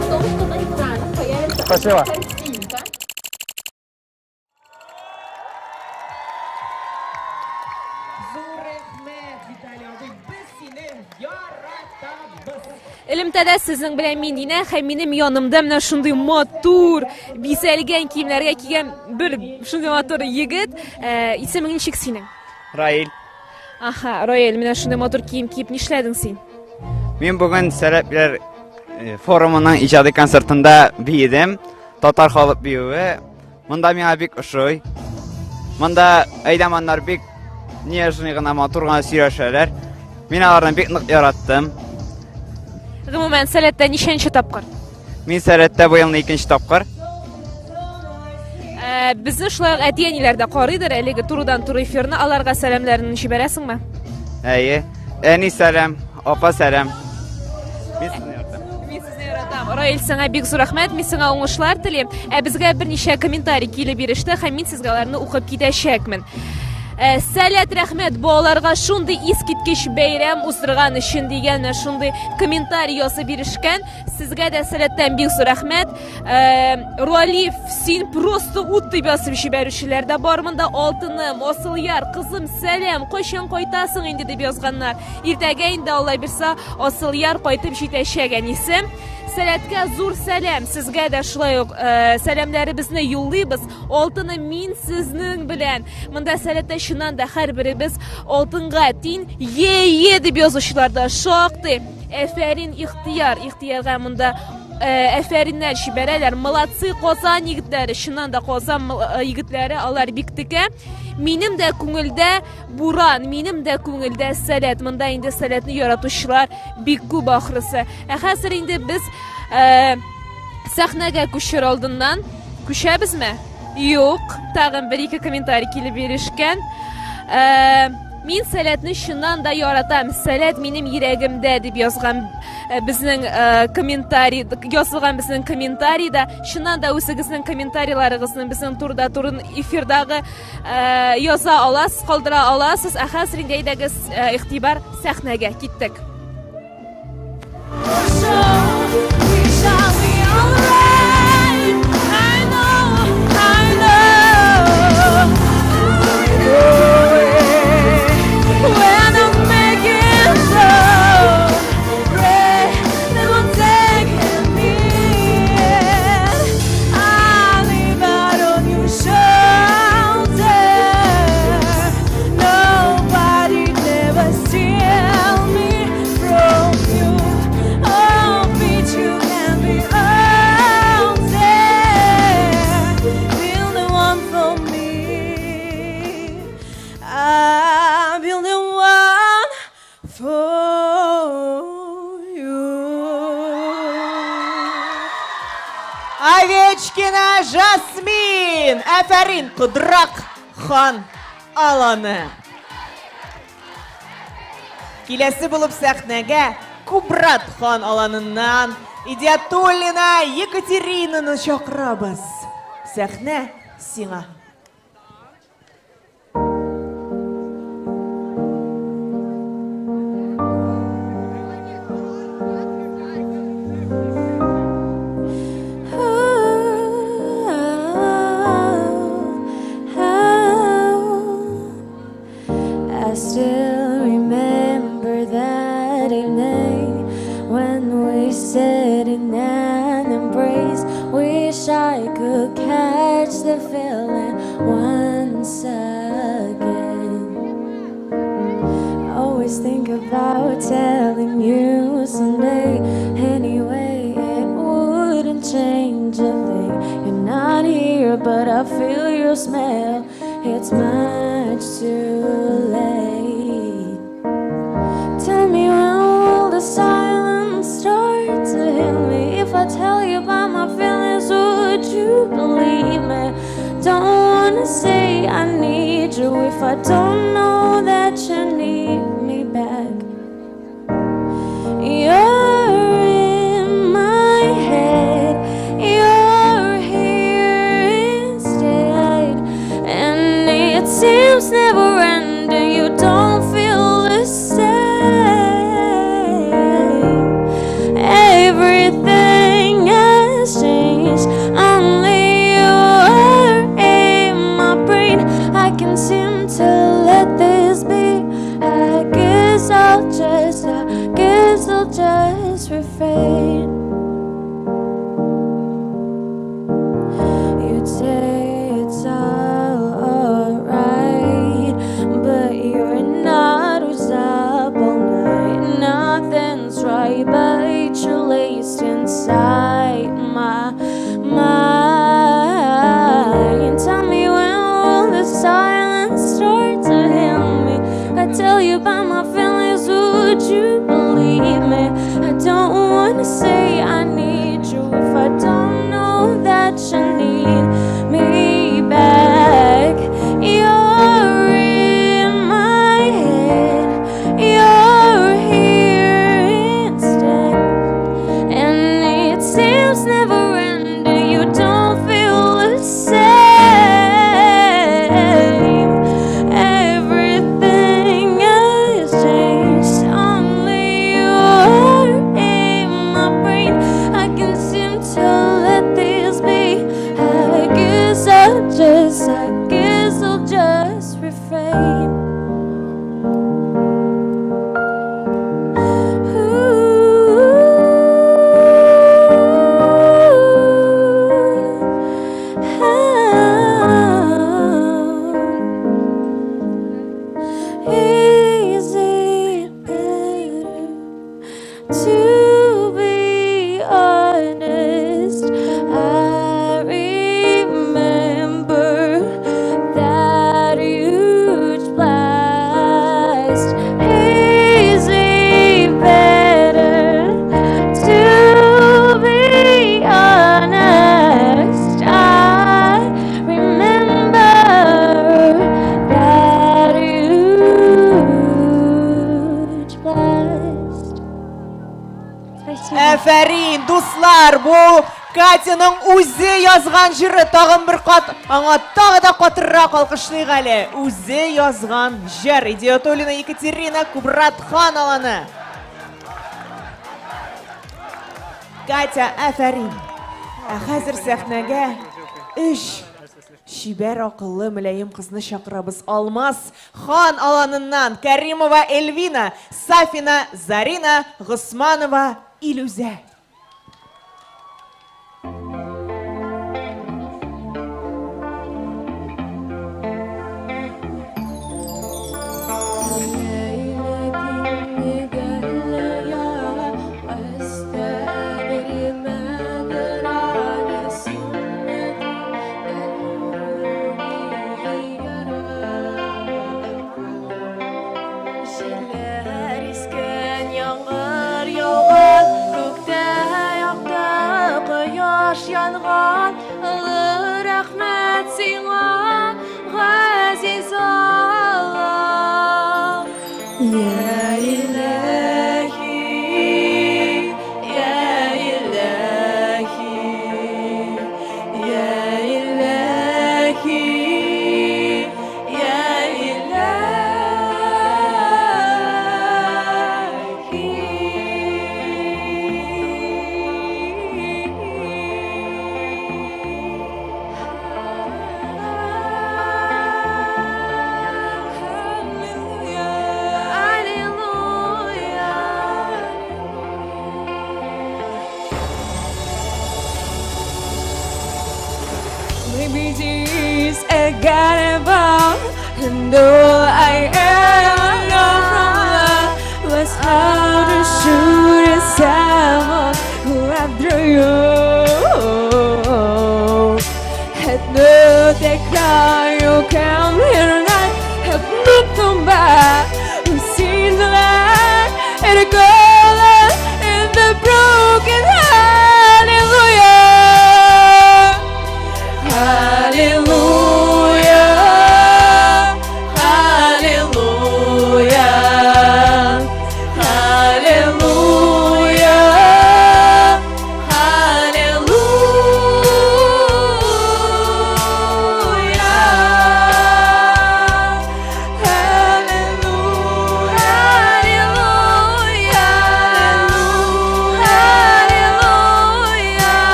Спасибо. Зур рәхмәт, Виталий абый, без сине яратабыз. Элемтәдә сезнең белән мин Динә һәм минем янымда менә шундый матур, бизәлгән киемнәргә кигән бер шундый матур егет. Э, исемең ничек синең? Раил. Аха, Раил, менә шундый матур кием киеп нишләдең син? Мин бүген Сәләтләр э, форумының иҗади концертында биедем. Татар халык биюе. Монда миңа бик ошый. Монда әйдәманнар бик нежный гына, матур гына сөйләшәләр. Мин аларны бик нык яраттым. Гомумән, Сәләттә ничәнче тапкыр? Мин Сәләттә бу елны икенче тапкыр. Э, Э, безне шулай ук әти-әниләр дә карыйдыр әлеге турыдан-туры эфирны. Аларга сәламнәреңне җибәрәсеңме? Әйе. Әни сәлам, апа сәлам. Мин сезне яратам. Мин сезне яратам. Раил, сиңа бик зур рәхмәт. Мин сиңа уңышлар телим. Ә безгә берничә комментарий килеп иреште һәм мин сезгә аларны укып китәчәкмен. Э, Сәләт рәхмәт балаларга шундый искиткеч бәйрәм уздырган өчен дигән менә шундый комментарий язып ирешкән. Сезгә дә Сәләттән бик зур рәхмәт. Э, Руалиев, син просто ут дип язып җибәрүчеләр дә бар монда. Алтыным, Асылъяр, кызым, сәлам, кайчан кайтасың инде дип язганнар. Иртәгә инде Алла бирса, Асылъяр кайтып җитәчәк әнисе. Сәләткә зур сәлам, сезгә дә шулай ук э, сәламнәребезне юллыйбыз. Алтыным, мин сезнең белән. Монда сәләттә чыннан да һәрберебез алтынга тиң, е-е дип язучылар да шактый. Әфәрин Ихтияр, Ихтиярга монда Э, әфәриннәр җибәрәләр. Молодцы, Казан егетләре, чыннан да Казан э, егетләре, алар бик текә. Минем дә күңелдә буран, минем дә күңелдә сәләт. Монда инде сәләтне яратучылар бик күп ахрысы. Ә хәзер инде без э, сәхнәгә күчер алдыннан күчәбезме? Юк, тагын бер-ике комментарий килеп ирешкән. Э, Мин сәләтне чыннан да яратам. Сәләт минем йөрәгемдә дип язган э, безнең э, комментарий, язылган безнең комментарийда. Чыннан да үзегезнең комментарийларыгызны безнең турыда туры эфирдагы э, яза аласыз, калдыра аласыз. Ә хәзер инде әйдәгез игътибар сәхнәгә киттек. Овечкина Жасмин! Әфәрин, Кодрак хан аланы! Киләсе булып сәхнәгә Кубрат хан аланыннан Идиатуллина Екатеринаны чакырабыз. Сәхнә сиңа. I still remember that evening when we sat in an embrace. Wish I could catch the feeling once again. Always think about telling you someday. Anyway, it wouldn't change a thing. You're not here, but I feel your smell. It's much too late. Tell me when will the silence start to heal me? If I tell you about my feelings, would you believe me? Don't wanna say I need you if I don't know that you need me back. You're in my head, you're here instead, and it seems never ending. You don't feel the same. Everything has changed, only you are in my brain. I can seem to let this be. Кызлар, бу Катяның үзе язган җыры. Тагын бер кат аңа тагы да катыррак алкышлыйк әле. Үзе язган җыр. Идиятуллина Екатерина Кубрат хан аланы. Катя, афәрин. Ә хәзер сәхнәгә өч чибәр акыллы мөлаем кызны чакырабыз. Алмаз хан аланыннан Кәримова Эльвина, Сафина Зарина, Госманова Илүзә. Җилләр искән, яңгыр яуган, күктә якты кояш янган. Олы рәхмәт сиңа, газиз Аллаһ. Я иләһи, я иләһи, я иләһи. Я Maybe this I got about And all I ever know from love Was how to shoot a someone who after you Had no cry you come here night Had no come back Who seen the light And a girl in the broken hallelujah Hallelujah, hallelujah, hallelujah, hallelujah, hallelujah, hallelujah,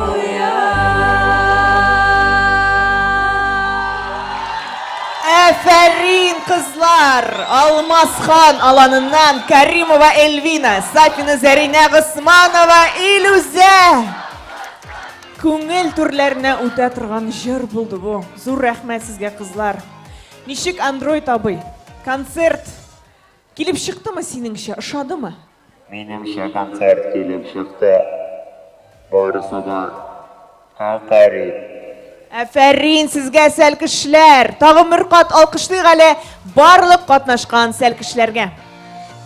hallelujah. Әфәрин, кызлар! Алмаз хан аланыннан Каримова Эльвина, Сафина Зәринә Госманова, Илүзә! Күңел түрләренә үтә торган җыр булды бу. Зур рәхмәт сезгә, кызлар. Ничек Android абый? Концерт килеп чыктымы синеңчә? Ошадымы? Минемчә концерт килеп чыкты. Барысы да афәрин. Афәрин сезгә, сәлкешләр! Тагын бер кат алкышлыйк әле барлык катнашкан сәлкешләргә.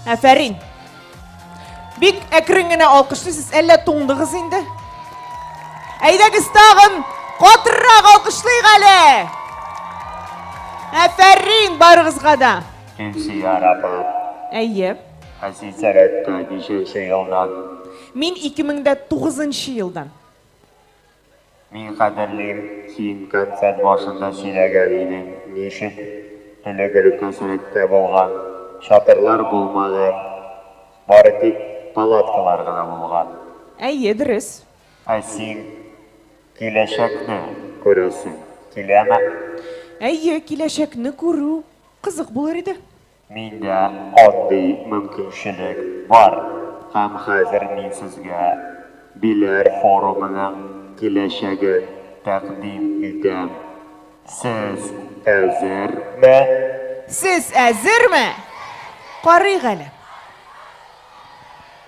Афәрин! Бик әкрен генә алкышлыйсыз, әллә туңдыгыз инде? Әйдәгез тагын катырак алкышлыйк әле! Афәрин барыгызга да! Илсөяр апа. Әйе. Ә син сәләттә ничәнче елдан? Мин 2009 елдан. Мин хәтерлим, син концерт башында сөйләгән идең, ничек элек-элеккә сәләттә булган, чатырлар булмаган, бары тик палаткалар гына булган. Әйе, дөрес. Ә син киләчәкне күрәсең киләме? Әйе, киләчәкне күрү кызык булыр иде. Миндә андый мөмкинчелек бар һәм хәзер мин сезгә Биләр форумының киләчәген тәкъдим итәм. Сез әзерме? Сез әзерме? Карыйк әле.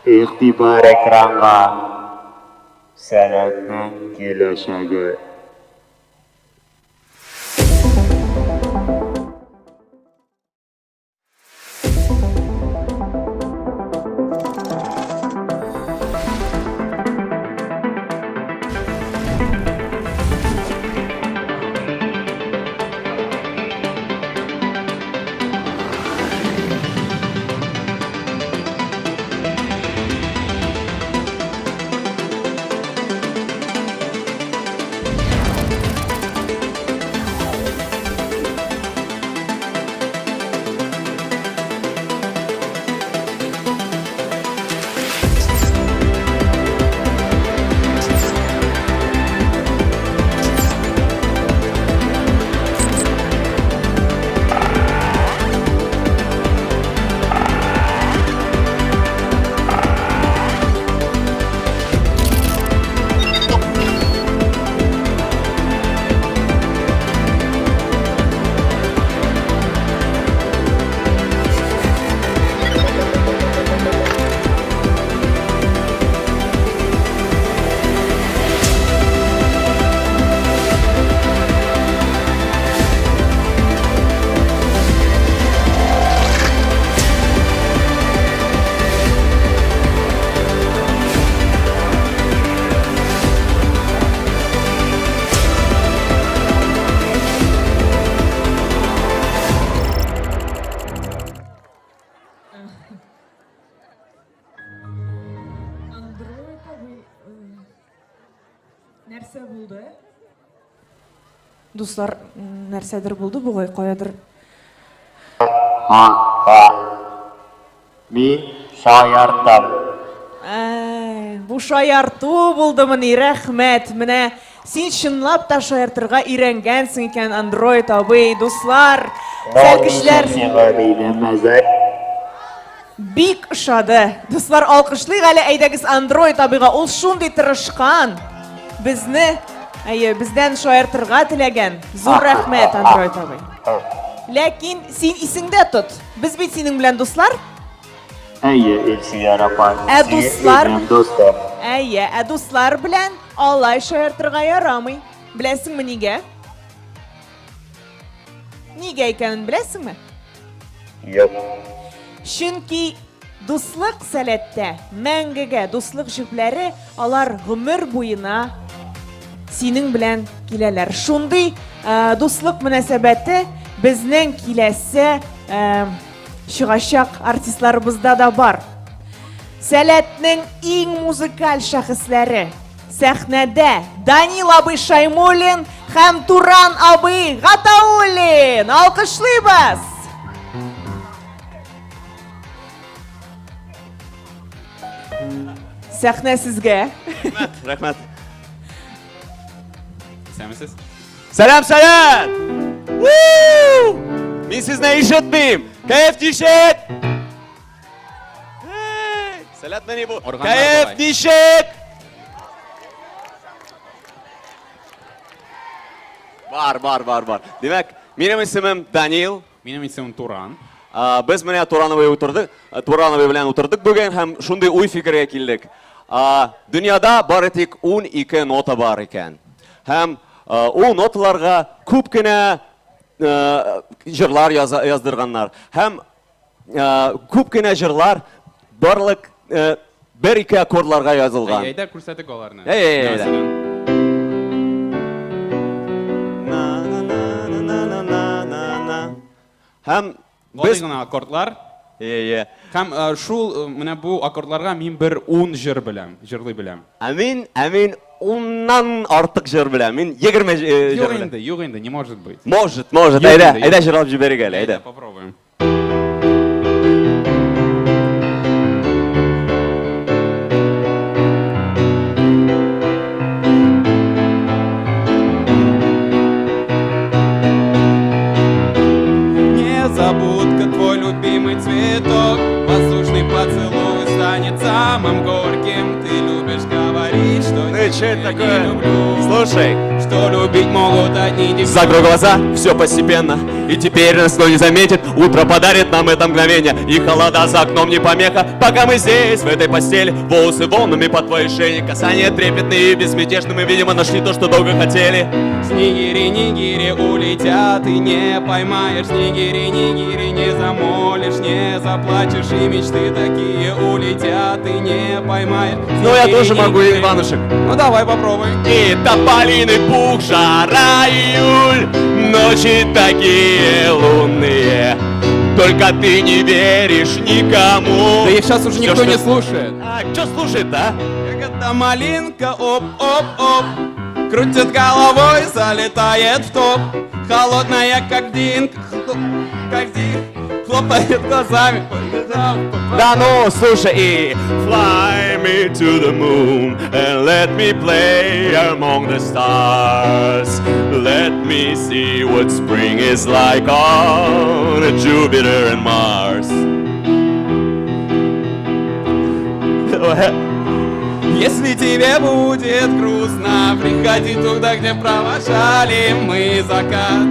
Игътибар экранга! Сәләтнең киләчәге. Нәрсә булды? Дуслар, нәрсәдер булды бугай, каядыр. Ха-ха. Мин шаяртам. Әй, бу шаярту булдымыни, рәхмәт. Менә син чынлап та шаяртырга өйрәнгәнсең икән, Андроид абый, дуслар, сәлкешләр. Сиңа минем мәзәк. Бик ошады. Дуслар, алкышлыйк әле әйдәгез Андроид абыйга. Ул шундый тырышкан. Безне, әйе, бездән шаяртырга теләгән. Зур рәхмәт, Андроид абый. Ләкин син исеңдә тот. Без бит синең белән дуслар. Әйе, Илсөяр апа. Ә дуслар? Минем дустым. Әйе, ә дуслар белән алай шаяртырга ярамый. Беләсеңме нигә? Нигә икәнен беләсеңме? Юк. Чөнки дуслык сәләттә мәңгегә дуслык җепләре алар гомер буена синең белән киләләр. Шундый э, дуслык мөнәсәбәте безнең киләсе э, чыгачак артистларыбызда да бар. Сәләтнең иң музыкаль шәхесләре Сәхнәдә Данил абый Шаймуллин һәм Туран абый Гатауллин. Алкышлыйбыз! Сәхнә сезгә. Рәхмәт, рәхмәт. Исәнмесез. Сәлам, сәлам! Мин сезне ишетмим. Кәеф ничек? Сәләтмени бу? Кәеф ничек? Бар, бар, бар, бар. Димәк, минем исемем Данил. Минем исемем Туран. Без менә Турановый утырдык, Турановый белән утырдык бүген һәм шундый уй фикергә килдек. Дөньяда бары тик 12 нота бар икән. Һәм ул ноталарга күп кенә җырлар яздырганнар. Һәм Күп кенә җырлар барлык бер-ике аккордларга язылган. Әйдә, күрсәтик аларны. Әй, әй, әй. Һәм без гына аккордлар. Әй, әй. Һәм шул менә бу аккордларга мин бер 10 җыр беләм, җырлый беләм. Ә мин, ә мин уннан артык җыр беләм. Мин 20 җыр беләм. Юк инде, юк инде, не может быть. Может, может. Әйдә, әйдә җырлап җибәрик әле, әйдә. Попробуем. Незабудка, твой любимый цветок, воздушный поцелуй станет самым горьким. Ты любишь говорить, что Ну и что это не такое? люблю. Слушай. Что любить могут одни девчонки. Закрой глаза, все постепенно. И теперь нас кто не заметит, утро подарит нам это мгновение. И холода за окном не помеха, пока мы здесь, в этой постели. Волосы волнами по твоей шее, касания трепетные и безмятежные. Мы, видимо, нашли то, что долго хотели. Снегири, нигири улетят и не поймаешь. Снегири, нигири не замолишь, не заплачешь. И мечты такие улетят и не поймаешь. Ну, я тоже могу, Снегири, Иванушек. Ну, давай попробуй. И тополиный пух, жара, июль, ночи такие лунные. Только ты не веришь никому. Да их сейчас уже Всё, никто что- не слушает. А, кто слушает, а? Ягода малинка, оп-оп-оп, крутит головой, залетает в топ. Холодная, как динг, как динг, хлопает глазами. Да ну, слушай, и Fly me to the moon and let me play among the stars. Let me see what spring is like on Jupiter and Mars. Если тебе будет грустно, приходи туда, где провожали мы закат.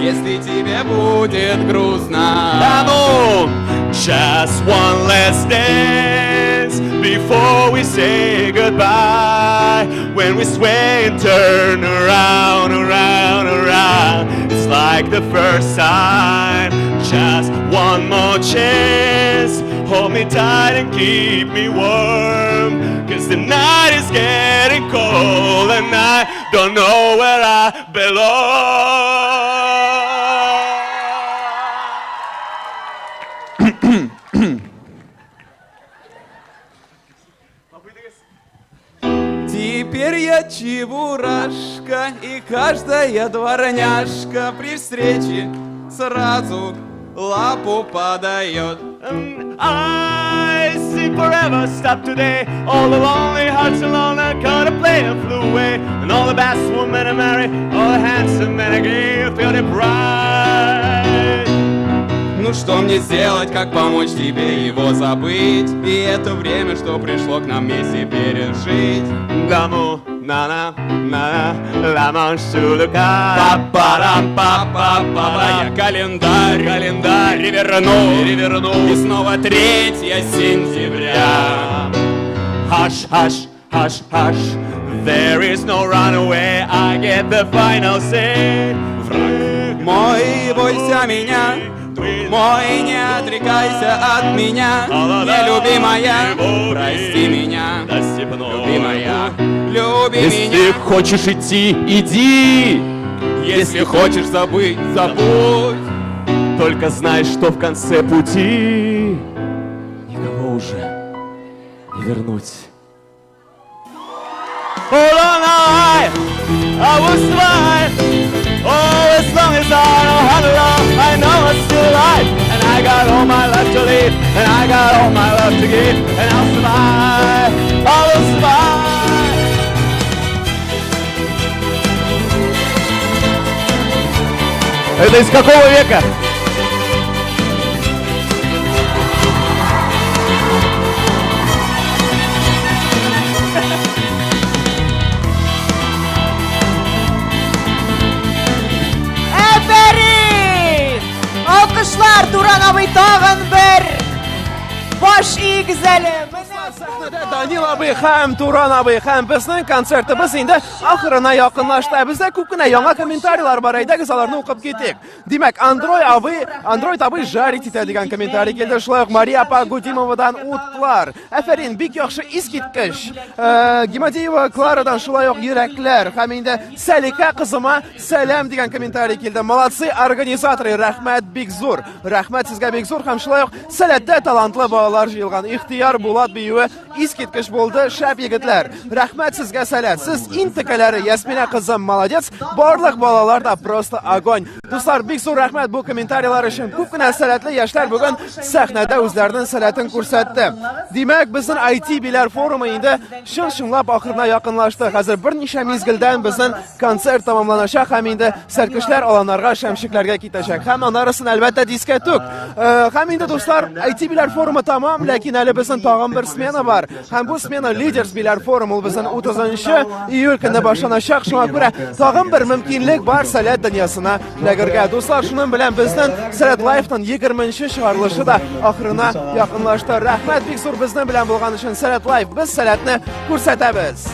Если тебе будет грустно. Да ну! Just one last dance before we say goodbye. When we sway and turn around, around, around, it's like the first time. Just one more chance. Hold me tight and keep me warm. Cause the night is getting cold and I don't know where I belong. Теперь я чебурашка, и каждая дворняжка при встрече сразу лапу подает. I see forever stop today. All the lonely hearts alone I caught a plane and flew away. And all the best women I marry, all the handsome men I gave, feel the pride. Ну что мне сделать, как помочь тебе его забыть? И это время, что пришло к нам вместе пережить. L'amour, na na na la manche sur le Па-парам, па-па-па, я календарь, календарь переверну, переверну. И снова 3 сентября. Hush, hush, hush, hush. There is no runaway. I get the final say. Враг мой, бойся меня, друг мой, не отрекайся от меня, нелюбимая, прости меня, любимая, люби Если меня. хочешь идти, иди. Если хочешь забыть, забудь. Только знай, что в конце пути никого уже не вернуть. Hold on, I will survive. Oh, as long as I know how to love, I know I'm still alive. And I got all my life to live, and I got all my love to give, and I'll survive. I will survive. Это из какого века? Әфәрин! Алкышлар Туран абый тагын бер баш иегез әле. Менә Сәхнәдә Данил абый һәм Туран абый һәм безнең концертыбыз инде ахырына якынлашты. Ә Бездә күп кенә яңа комментарийлар бар. Әйдәгез аларны укып китик. Димәк, Андрой абый, Андроид абый жарить итә дигән комментарий килде. Шулай ук Мария апа Гудимовадан утлар. Әфәрин, бик яхшы искиткеч. Э, Гимадиева Кларадан шулай ук йөрәкләр һәм инде Сәликә кызыма сәлам дигән комментарий килде. Молодцы организаторы, рәхмәт бик зур. Рәхмәт сезгә бик зур һәм шулай ук Сәләттә талантлы балалар җыелган. Ихтияр Булат биюе искиткеч булды, шәп егетләр. Рәхмәт сезгә Сәләт. Сез иң текәләре, Ясминә кызым, молодец. Барлык балалар да просто огонь. Дуслар, бик зур рәхмәт бу комментарийлар өчен. Күп кенә сәләтле яшьләр бүген сәхнәдә үзләренең сәләтен күрсәтте. Димәк, безнең IT биләр форумы инде чын-чынлап ахырына якынлашты. Хәзер берничә мизгелдән безнең концерт тәмамланачак һәм инде сәркешләр аланнарга, шәмшекләргә китәчәк. Һәм анарысын әлбәттә дискәтүк. Э, Һәм инде дуслар, IT биләр форумы тәмам, ләкин әле безнең тагын бер смена бар. Һәм бу смена Лидерс биләр форумы ул безнең 30 июль көнне башланачак. Шуңа күрә тагын бер мөмкинлек бар сәләт дөньясына эләгергә. Дуслар, шуның белән безнең Сәләт Лайфтан 20 чыгарылышы да ахырына якынлашты. Рәхмәт бик зур безнең белән булган өчен. Сәләт Лайф, без сәләтне күрсәтәбез.